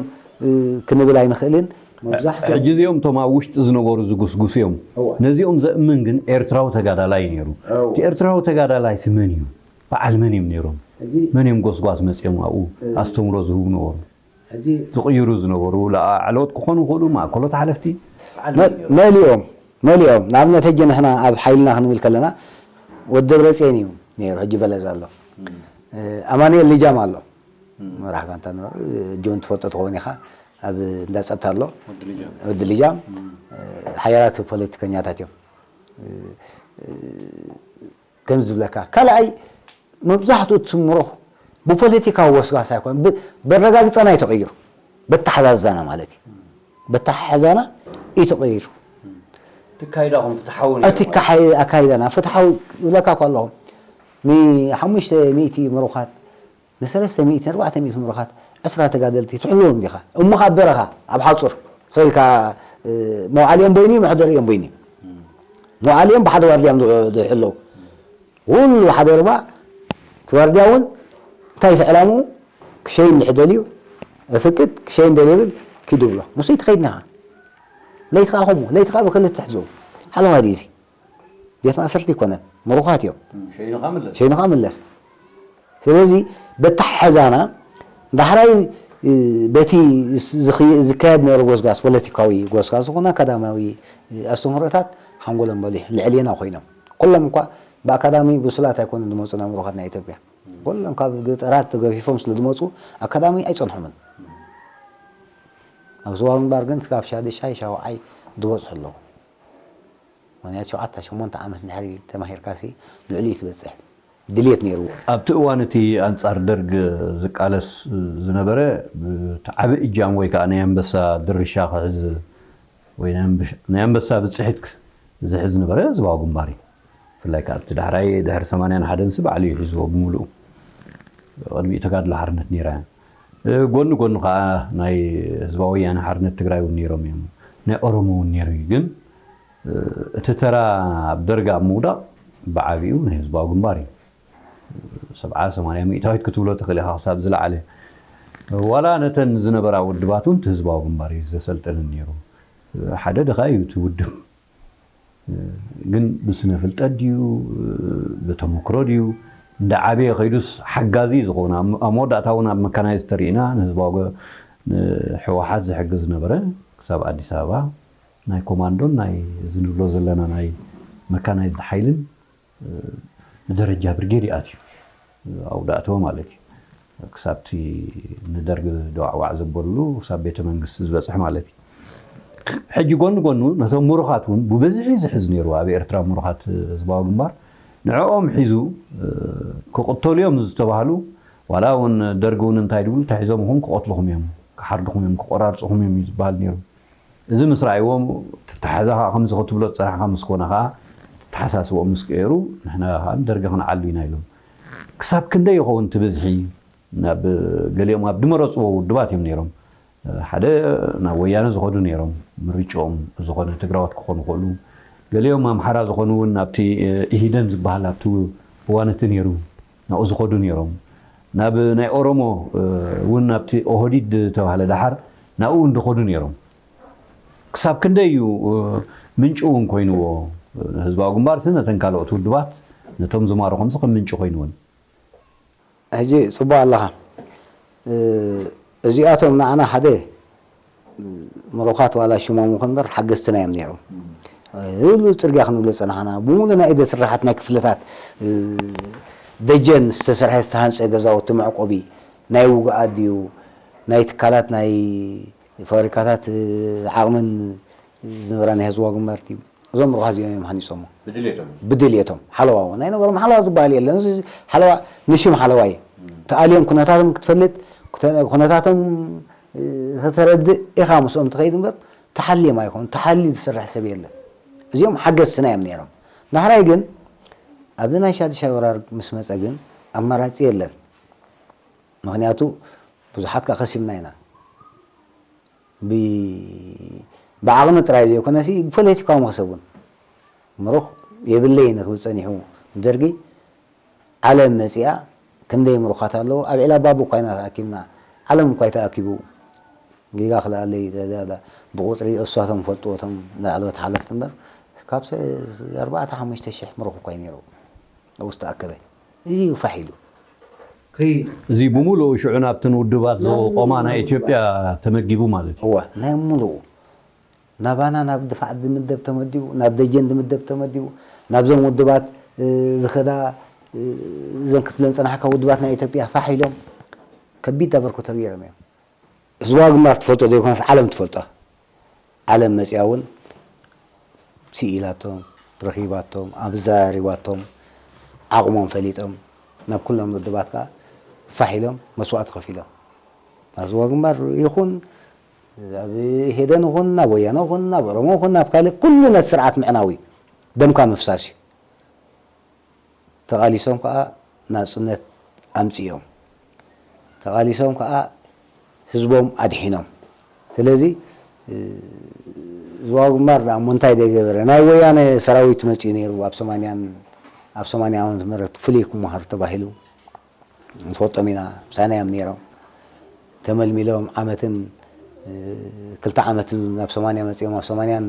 ክንብል ኣይንኽእልን መብዛሕትኦም ሕጂ እዚኦም እቶም ኣብ ውሽጢ ዝነበሩ ዝጉስጉስ እዮም ነዚኦም ዘእምን ግን ኤርትራዊ ተጋዳላይ ነይሩ እቲ ኤርትራዊ ተጋዳላይ ሲ መን እዩ በዓል መን እዮም ነይሮም? መን እዮም ጎስጓስ መፂኦም ኣብኡ ኣስተምሮ ዝህቡ ነበሩ? ዝቕይሩ ዝነበሩ ላዕለዎት ክኾኑ ይኽእሉ፣ ማእከሎት ሓለፍቲ። መሊኦም መሊኦም ንኣብነት ሕጂ ንሕና ኣብ ሓይልና ክንብል ከለና ወዲ ደብረፅዮን እዩ ነይሩ ሕጂ በለዛ ኣሎ ኣማኑኤል ልጃም ኣሎ መራሕ ጋንታ ጆን ትፈልጦ ትኸውን ኢኻ ኣብ እንዳ ፀጥታ ኣሎ ወዲ ልጃም ሓያላት ፖለቲከኛታት እዮም ከም ዝብለካ ካልኣይ መብዛሕትኡ ትምሮ ብፖለቲካዊ ወስዋስ ኣይኮን በረጋግፀና እዩ ተቐይሩ በተሓዛዛና ማለት እዩ በተሓዛና እዩ ተቐይሩ ትካይዳኹም ፍትሓዊ እቲ ኣካይዳና ፍትሓዊ ይብለካ እኮ ኣለኹ ንሓሙሽተ ሚእቲ ምሩኻት ንሰለስተ ሚእቲ ኣርባዕተ ሚእቲ ምሩኻት ዕስራ ተጋደልቲ ትሕልዎም ዲኻ እሞ ካብ በረኻ ኣብ ሓፁር ሰልካ መውዓሊኦም በይኑ መሕደሪኦም በይኑ መውዓሊኦም ብሓደ ዋርድያም ዝሕለው ኩሉ ሓደ ርባ እቲ ዋርድያ እውን እንታይ እቲ ዕላምኡ ክሸይ እንድሕር ደልዩ እፍቅድ ክሸይ እንደልብል ኪዱ ብሎ ሙስይ ትኸይድና ለይቲ ከዓ ከምኡ ለይቲ ከዓ ብክልተ ትሕዝኡ ሓለዋ ድዚ ቤት ማእሰርቲ ይኮነን ምሩኻት እዮም ሸይኑ ከዓ ምለስ ስለዚ በታሓዛና ዳሕራይ በቲ ዝካየድ ነበረ ጎስጋስ ፖለቲካዊ ጎስጋስ ዝኾነ ኣካዳሚያዊ ኣስተምህሮታት ሓንጎሎም በሊሑ ልዕሌና ኮይኖም፣ ኩሎም እኳ ብኣካዳሚ ብሱላት ኣይኮኑን ዝመፁ ናብ ምሩኻት ናይ ኢትዮጵያ። ኩሎም ካብ ገጠራት ተገፊፎም ስለ ዝመፁ ኣካዳሚ ኣይፀንሖምን። ኣብ ዞባ ምንባር ግን ክሳብ ሻድሻይ ሻውዓይ ዝበፅሑ ኣለዉ። ምክንያቱ ሸውዓተ ሸሞንተ ዓመት እንድሕሪ ተማሂርካሲ ልዕሊኡ ትበፅሕ ድልየት ነይርዎ። ኣብቲ እዋን እቲ ኣንጻር ደርግ ዝቃለስ ዝነበረ፣ እቲ ዓቢ እጃም ወይ ከኣ ናይ ኣንበሳ ድርሻ ክሕዝ ወይ ናይ ኣንበሽ-፣ ናይ ኣንበሳ ብጽሒት ዝሕዝ ዝነበረ ህዝባዊ ግንባር እዩ። ብፍላይ ከኣ እቲ ዳሕራይ ድሕሪ ሰማንያን ሓደን ሲ ባዕሉ እዩ ሒዝዎ ብምሉኡ። ቅድሚኡ ተጋድሎ ሓርነት ነይራ እያ። እ፣ ጎኒ ጎኒ ከኣ ናይ ህዝባዊ ወያነ ሓርነት ትግራይ እውን ነይሮም እዮም። ናይ ኦሮሞ እውን ነይሩ እዩ። ግን፣ እ፣ እቲ ተራ ኣብ ደርግ ኣብ ምውዳቕ ብዓቢኡ ናይ ህዝባዊ ግንባር እዩ። ሰብዓ ሰማንያ ሚእታዊት ክትብሎ ትኽእል ኢኻ ክሳብ ዝለዓለ። ዋላ ነተን ዝነበራ ውድባት እውን እቲ ህዝባዊ ግንባር እዩ ዘሰልጥነን ነይሩ። ሓደ ድኻ እዩ እቲ ውድብ። ግን ብስነ ፍልጠት ድዩ፣ ብተመክሮ ድዩ፣ እንዳ ዓበየ ከይዱስ ሓጋዚ እዩ ዝኸውን። ኣብ፣ ኣብ መወዳእታ እውን ኣብ መካናይዝ ተሪእና ንህዝባዊ፣ ንህወሓት ዝሕግዝ ዝነበረ ክሳብ ኣዲስ ኣበባ ናይ ኮማንዶን ናይ እዚ ንብሎ ዘለና ናይ መካናይዝድ ሓይልን ንደረጃ ብርጌድ ይኣትዩ። ኣውዳእተወ ማለት እዩ። ክሳብቲ ንደርግ ደዋዕዋዕ ዘበሉሉ ክሳብ ቤተ መንግስቲ ዝበፅሕ ማለት እዩ። ሕጂ ጎኒ ጎኑ ነቶም ምሩኻት እውን ብብዝሒ ዝሕዝ ነይሩ። ኣብ ኤርትራ ምሩኻት ህዝባዊ ግንባር ንዕኦም ሒዙ፣ እ፣ ክቕተሉ እዮም ዝተባህሉ፣ ዋላ እውን ደርግ እውን እንታይ ድብሉ ተሒዞም ይኹን ክቐትልኹም እዮም፣ ክሓርድኹም እዮም፣ ክቆራርፅኹም እዮም እዩ ዝበሃል ነይሩ። እዚ ምስ ረኣይዎም፣ ተተሓዛ ኸዓ ከምዚ ክትብሎ ዝፀናሕካ ምስ ኮነ ኸዓ፣ ተተሓሳስቦም ምስ ቀየሩ፣ ንሕና ኸዓ ንደርጊ ክንዓሉ ኢና ኢሎም። ክሳብ ክንደይ ይኸውን እቲ ብዝሒ? ናብ ገሊኦም ኣብ ድመረፅዎ ውድባት እዮም ነይሮም። ሓደ ናብ ወያነ ዝኸዱ ነይሮም፣ ምርጭኦም ዝኾነ ትግራዎት ክኾኑ ይኽእሉ። ገሊኦም ኣምሓራ ዝኾኑ እውን ናብቲ ኢሂደን ዝበሃል ኣብቲ እዋን እቲ ነይሩ፣ ናብኡ ዝኸዱ ነይሮም። ናብ ናይ ኦሮሞ እውን ናብቲ ኦህዲድ ዝተባህለ ደሓር ናብኡ እውን ዝኸዱ ነይሮም። ክሳብ ክንደይ እዩ፣ እ፣ ምንጪ እውን ኮይንዎ። ህዝባዊ ግንባር ሲ ነተን ካልኦት ውድባት፣ ነቶም ዝማረኾም ሲ ከም ምንጪ ኮይንዎን። ሕጂ ጽቡቕ ኣለኻ። እ፣ እዚኣቶም ንዓና ሓደ፣ እ፣ ምሩኻት ዋላ ሽሞም ይኹን እምበር ሓገዝትና እዮም ነይሮም። ህሉው ጽርግያ ክንብሎ ጸናሕና። ብምሉእ ናይ ኢደ ስራሓት ናይ ክፍልታት፣ እ፣ ደጀን ዝተሰርሐ ዝተሃንጸ ገዛውቲ መዕቆቢ ናይ ውግኣት ድዩ፣ ናይ ትካላት ናይ ፋብሪካታት፣ እ፣ ዓቕምን ዝነበራ ናይ ህዝባዊ ግንባር ድዩ? እዞም ምሩኻት እዚኦም እዮም ሃኒጾሞ። ብድልየቶም። ብድልየቶም። ሓለዋ እውን ኣይነበሮም። ሓለዋ ዝበሃል የለን። እዚ ሓለዋ ንሽም ሓለዋ እዩ። እም። ተኣልዮም ኩነታቶም ክትፈልጥ፣ ኩተ-፣ ኩነታቶም፣ እ፣ ከተረድእ ኢኻ ምስኦም ትኸይድ እምበር፣ ተሓልዮም ኣይኮኑን። ተሓልዩ ዝሰርሕ ሰብ የለን። እዚኦም ሓገዝትና እዮም ነይሮም። ዳሕራይ ግን፣ ኣብዚ ናይ ሻድሻይ ወራር ምስ መጸ ግን፣ ኣማራጺ የለን። ምኽንያቱ፣ ብዙሓት ከኣ ከሲብና ኢና። ብ-፣ ብዓቕሚ ጥራይ ዘይኮነሲ ብፖለቲካዊ መኽሰብ እውን ምሩኽ የብለይን ክብል ጸኒሑ ደርጊ። ዓለም መጺኣ ክንደይ ምሩኻት ኣለዉ። ኣብ ዒላ ባቡ እኳ ኢና ተኣኪብና። ዓለም እኳ እዩ ተኣኪቡ። ጌጋ ክልኣለይ ዳ-፣ ዳ-፣ ዳ-፣ ብቑጽሪ እሳቶም ፈልጥዎ እቶም ላዕለዎት ሓለፍቲ እምበር ካብ ሰ-፣ ኣርባዕተ ሓሙሽተ ሽሕ ምሩኽ እኳ እዩ ነይሩ። ኣብኡ ዝተኣከበ። እዚ እዩ ፋሕ ኢሉ። ከይ- እዚ ብምሉኡ ሽዑ ናብተን ውድባት ዝቖማ ናይ ኢትዮጵያ ተመጊቡ ማለት እዩ። እወ፣ ናይ ምሉኡ። ናባና ናብ ድፋዕ ዝምደብ ተመዲቡ፣ ናብ ደጀን ዝምደብ ተመዲቡ፣ ናብዞም ውድባት፣ እ፣ ዝኸዳ፣ እ፣ እዘን ክትብለን ጸናሕካ ውድባት ናይ ኢትዮጵያ ፋሕ ኢሎም ከቢድ ኣበርክቶ ገይሮም እዮም። ህዝባዊ ግንባር ትፈልጦ ዘይኮነስ ዓለም ትፈልጦ። ዓለም መጺኣ እውን ስኢላቶም፣ ረኺባቶም፣ ኣዘራሪባቶም፣ ዓቕሞም ፈሊጦም፣ ናብ ኩሎም ውድባት ከኣ ፋሕ ኢሎም መስዋእቲ ከፊሎም። ናብ ህዝባዊ ግንባር ይኹን፣ ኣብ ኢህዴን ይኹን፣ ናብ ወያነ ይኹን፣ ናብ ኦሮሞ ይኹን፣ ናብ ካልእ ኩሉ ነቲ ስርዓት ምዕናው እዩ። ደምካ ምፍሳስ እዩ። ተቓሊሶም ከኣ ናጽነት ኣምጺኦም። ተቓሊሶም ከኣ ህዝቦም ኣድሒኖም። ስለዚ፣ እ፣ ህዝባዊ ግንባር ደኣ እሞ እንታይ ደይገበረ? ናይ ወያነ ሰራዊት መጺኡ ነይሩ ኣብ ሰማንያን፣ ኣብ ሰማንያ ዓመተ ምህረት ፍሉይ ክመሃሩ ተባሂሉ። ንፈልጦም ኢና፣ ምሳና እዮም ነይሮም። ተመልሚሎም ዓመትን፣ እ፣ ክልተ ዓመትን ናብ ሰማንያ መጺኦም፣ ኣብ ሰማንያን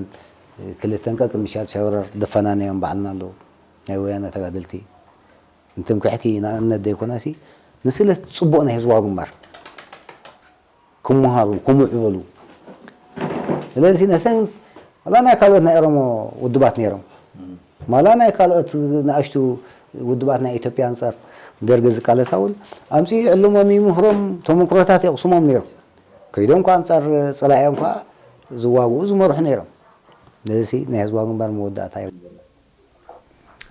ክልተን ቀቅድሚ ሻድሻይ ወራር ደፈናነዮም ባዕልና ኣለዉ። ናይ ወያነ ተጋደልቲ። ንትምክሕቲ ንኣብነት ዘይኮነሲ፣ ንስለት ጽቡቕ ናይ ህዝባዊ ግንባር ክመሃሩ፣ ክምዕብሉ። ስለዚ ነተን ዋላ ናይ ካልኦት ናይ ኦሮሞ ውድባት ነይሮም። ዋላ ናይ ካልኦት ንኣሽቱ ውድባት ናይ ኢትዮጵያ ኣንጻር ደርጊ ዝቃለሳ እውን ኣምፅኡ ይዕልሞም፣ ይምህሮም፣ ተመክሮታት የቕስሞም ነይሮም። ከይዶም ከ ኣንጻር ጸላኢኦም ከ ዝዋግኡ ዝመርሑ ነይሮም። ነዚ ናይ ህዝባዊ ግንባር መወዳእታ እዩ።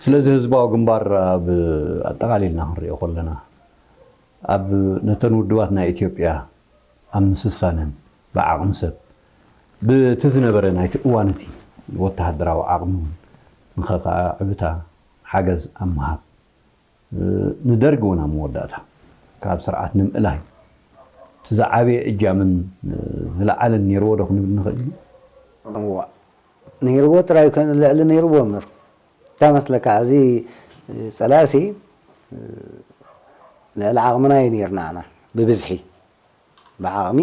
ስለዚ ህዝባዊ ግንባር ኣብ ኣጠቓሊልና ክንሪኦ ከለና ኣብ ነተን ውድባት ናይ ኢትዮጵያ ኣብ ምስሳነን ብዓቕሚ ሰብ ብቲ ዝነበረ ናይቲ እዋን እቲ ወተሃደራዊ ዓቕሚ እውን ንኸ ከዓ ዕብታ ሓገዝ ኣብ ምሃብ ንደርጊ እውን ኣብ መወዳእታ ካብ ስርዓት ንምእላይ እቲ ዝዓበየ እጃምን ዝለዓለን ነይርዎ ዶ ክንብል ንኽእል? እዋ ነይርዎ ጥራይ ኮነ ልዕሊ ነይርዎ እምበር እንታይ መስለካ እዚ ፀላእሲ ልዕሊ ዓቕምና እዩ ነይርና ኣና ብብዝሒ ብዓቕሚ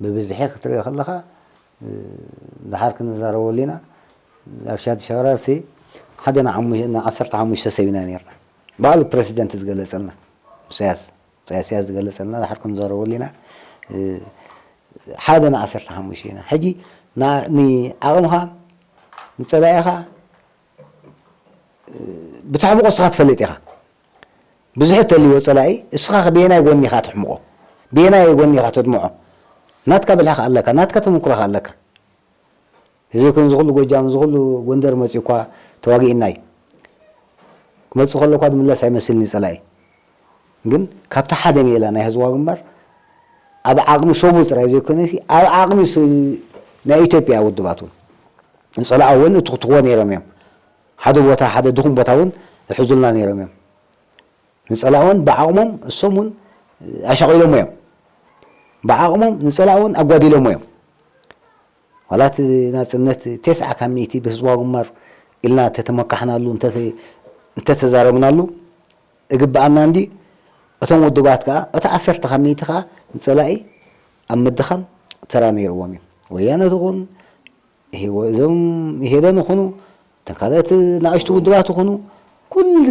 ብብዝሒ ክትሪኦ ከለኻ ድሓር ክንዛረበሉ ኢና ኣብ ሻዲ ሸበራርሲ ሓደ ንዓሰርተ ሓሙሽተ ሰብ ኢና ነይርና ባዕሉ ፕረሲደንት ዝገለፀልና ኢሳያስ ኢሳያስ ዝገለፀልና ድሓር ክንዛረበሉ ኢና ሓደ ንዓሰርተ ሓሙሽተ ኢና ሕጂ ንዓቕምኻ ንፀላኢኻ ብተሕምቆ እስኻ ትፈልጥ ኢኻ ብዙሕ እተልዎ ፀላኢ እስኻ ብየናይ ጎኒ ኢኻ ተሕምቆ ብየናይ ጎኒ ኢኻ ተድምዖ ናትካ ብልሒ ኣለካ ናትካ ተመክሮ ኣለካ እዚ ኩን ዝኩሉ ጎጃም ዝኩሉ ጎንደር መፂኡ እኳ ተዋጊእና እዩ ክመፅእ ከሎ እኳ ዝምለስ ኣይመስልን እዩ ፀላኢ ግን ካብቲ ሓደ ሜላ ናይ ህዝባዊ ግንባር ኣብ ዓቕሚ ሰቡ ጥራይ ዘይኮነ ኣብ ዓቕሚ ናይ ኢትዮጵያ ውድባት እውን ንፀላኢ እውን እትኽትኽዎ ነይሮም እዮም ሓደ ቦታ ሓደ ድኹም ቦታ እውን ይሕዙልና ነይሮም እዮም ንፀላኢ እውን ብዓቕሞም እሶም እውን ኣሻቒሎሞ እዮም ብዓቕሞም ንፀላኢ እውን ኣጓዲሎሞ እዮም ዋላ እቲ ናፅነት ቴስዓ ካብ ሚእቲ ብህዝባዊ ግንባር ኢልና እንተተመካሕናሉ እንተተዛረብናሉ እግብኣና እንዲ እቶም ውድባት ከዓ እቲ ዓሰርተ ካብ ሚእቲ ከዓ ንፀላኢ ኣብ ምድኻም ተራ ነይርዎም እዩ ወያነ ትኹን እዞም ኢሄደን ይኹኑ እተን ካልኦት ንኣሽቱ ውድባት ይኹኑ ኩሉ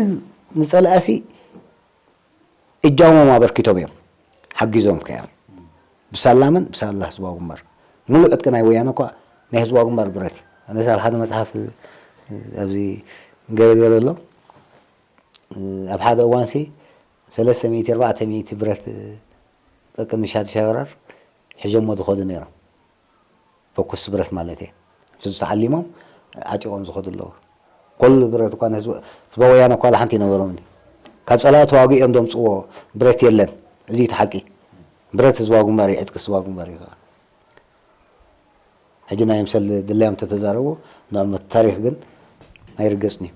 ንፀላእሲ እጃሞም ኣበርኪቶም እዮም ሓጊዞም ከ እዮም ብሳላምን ብሳላ ህዝባዊ ግንባር ሙሉእ ዕጥቂ ናይ ወያነ እኳ ናይ ህዝባዊ ግንባር ብረት እዩ ኣነስ ኣብ ሓደ መፅሓፍ ኣብዚ ገለገለ ኣሎ ኣብ ሓደ እዋንሲ ሰለስተ ሚእቲ ኣርባዕተ ሚእቲ ብረት ቅድሚ ሻዲ ሸበራር ሒዞሞ ዝኸዱ ነይሮም ፈኩስ ብረት ማለት እየ ፍዙ ተዓሊሞም ዓጢቖም ዝኸዱ ኣለዉ ኩሉ ብረት እኳ ህዝቢ ወያነ እኳ ሓንቲ ይነበሮም ካብ ፀላኢ ተዋጊኦም ደምፅዎ ብረት የለን እዚ እቲ ሓቂ ብረት ህዝባዊ ግንባር እዩ ዕጥቂ ህዝባዊ ግንባር እዩ ከዓ ሕጂ ናይ ምሰል ድላዮም ተተዛረቡ ንዕመት ታሪክ ግን ኣይርገፅን እዩ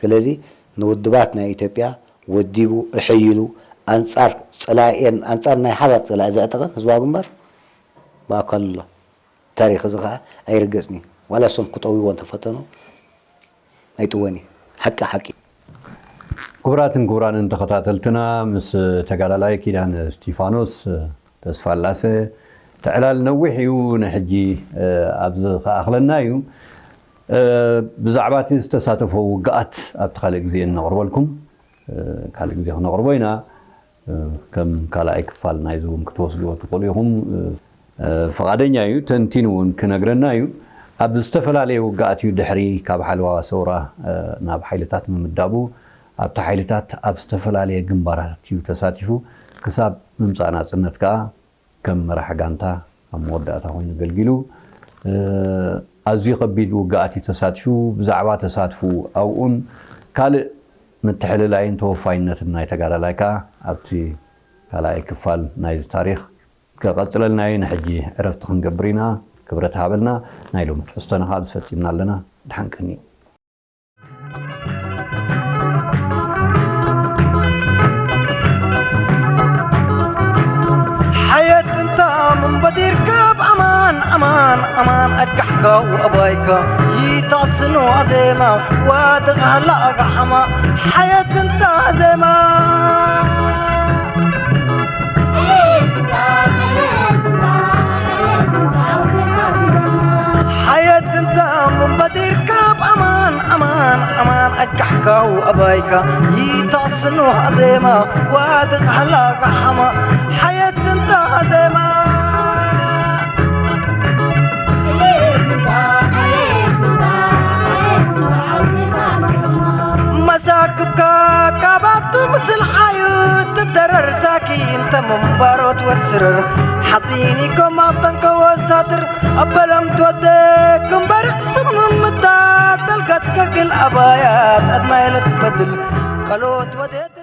ስለዚ ንውድባት ናይ ኢትዮጵያ ወዲቡ እሕይሉ ኣንፃር ፀላእን ኣንፃር ናይ ሓባር ፀላኢ ዘዕጠቐን ህዝባዊ ግንባር ብኣካሉ ኣሎ ታሪክ እዚ ከዓ ኣይርገፅን እዩ ዋላ እሶም ክጠውይዎ እንተፈተኑ ኣይጥወን እዩ ሓቂ ሓቂ ክቡራትን ክቡራንን ተኸታተልትና ምስ ተጋዳላይ ኪዳነ እስቲፋኖስ ተስፋላሰ እቲ ዕላል ነዊሕ እዩ ንሕጂ ኣብ ዝኸኣኽለና እዩ ብዛዕባ እቲ ዝተሳተፎ ውግኣት ኣብቲ ካልእ ግዜ ነቕርበልኩም ካልእ ግዜ ክነቕርቦ ኢና ከም ካልኣይ ክፋል ናይዚ እውን ክትወስድዎ ትኽእሉ ኢኹም ፍቓደኛ እዩ ተንቲኑ እውን ክነግረና እዩ ኣብ ዝተፈላለየ ውግኣት እዩ ድሕሪ ካብ ሓለዋ ሰውራ ናብ ሓይልታት ምምዳቡ ኣብቲ ሓይልታት ኣብ ዝተፈላለየ ግንባራት እዩ ተሳቲፉ ክሳብ ምምፃእ ናፅነት ከዓ ከም መራሕ ጋንታ ኣብ መወዳእታ ኮይኑ ኣገልጊሉ ኣዝዩ ከቢድ ውግኣት እዩ ተሳትፉ ብዛዕባ ተሳትፉ ኣብኡን ካልእ ምትሕልላይን ተወፋይነትን ናይ ተጋዳላይ ከዓ ኣብቲ ካልኣይ ክፋል ናይዚ ታሪክ ከቐፅለልና እዩ ንሕጂ ዕረፍቲ ክንገብር ኢና ክብረት ሃበልና ናይ ሎሚ ትሕዝቶና ከዓ ዝፈፂምና ኣለና ድሓን ቀኒ ሓየት እንታ ምንበት ይርከብ ኣማን ኣማን ኣማን ኣጋሕካው ኣባይካ ይታስኖ ኣዜማ ዋድቕ ሃላ ኣጋሓማ ሓየት እንታ ዜማ ሓየት እንታ ምንበት ይርከብ ኣማን ኣማን ኣማን ኣጋሕካው ኣባይካ ይታስኖ ኣዜማ ዋድቕ ሃላ ኣጋሓማ ሓየት እንታ ዜማ ወስርር ሓፂኒ ኮማጠን ከወሳትር ኣበለም ትወደክ እምበርቅ ስምምታ ጠልቀት ከግል ኣባያት ኣድማይለት በድል ቀሎት ወደት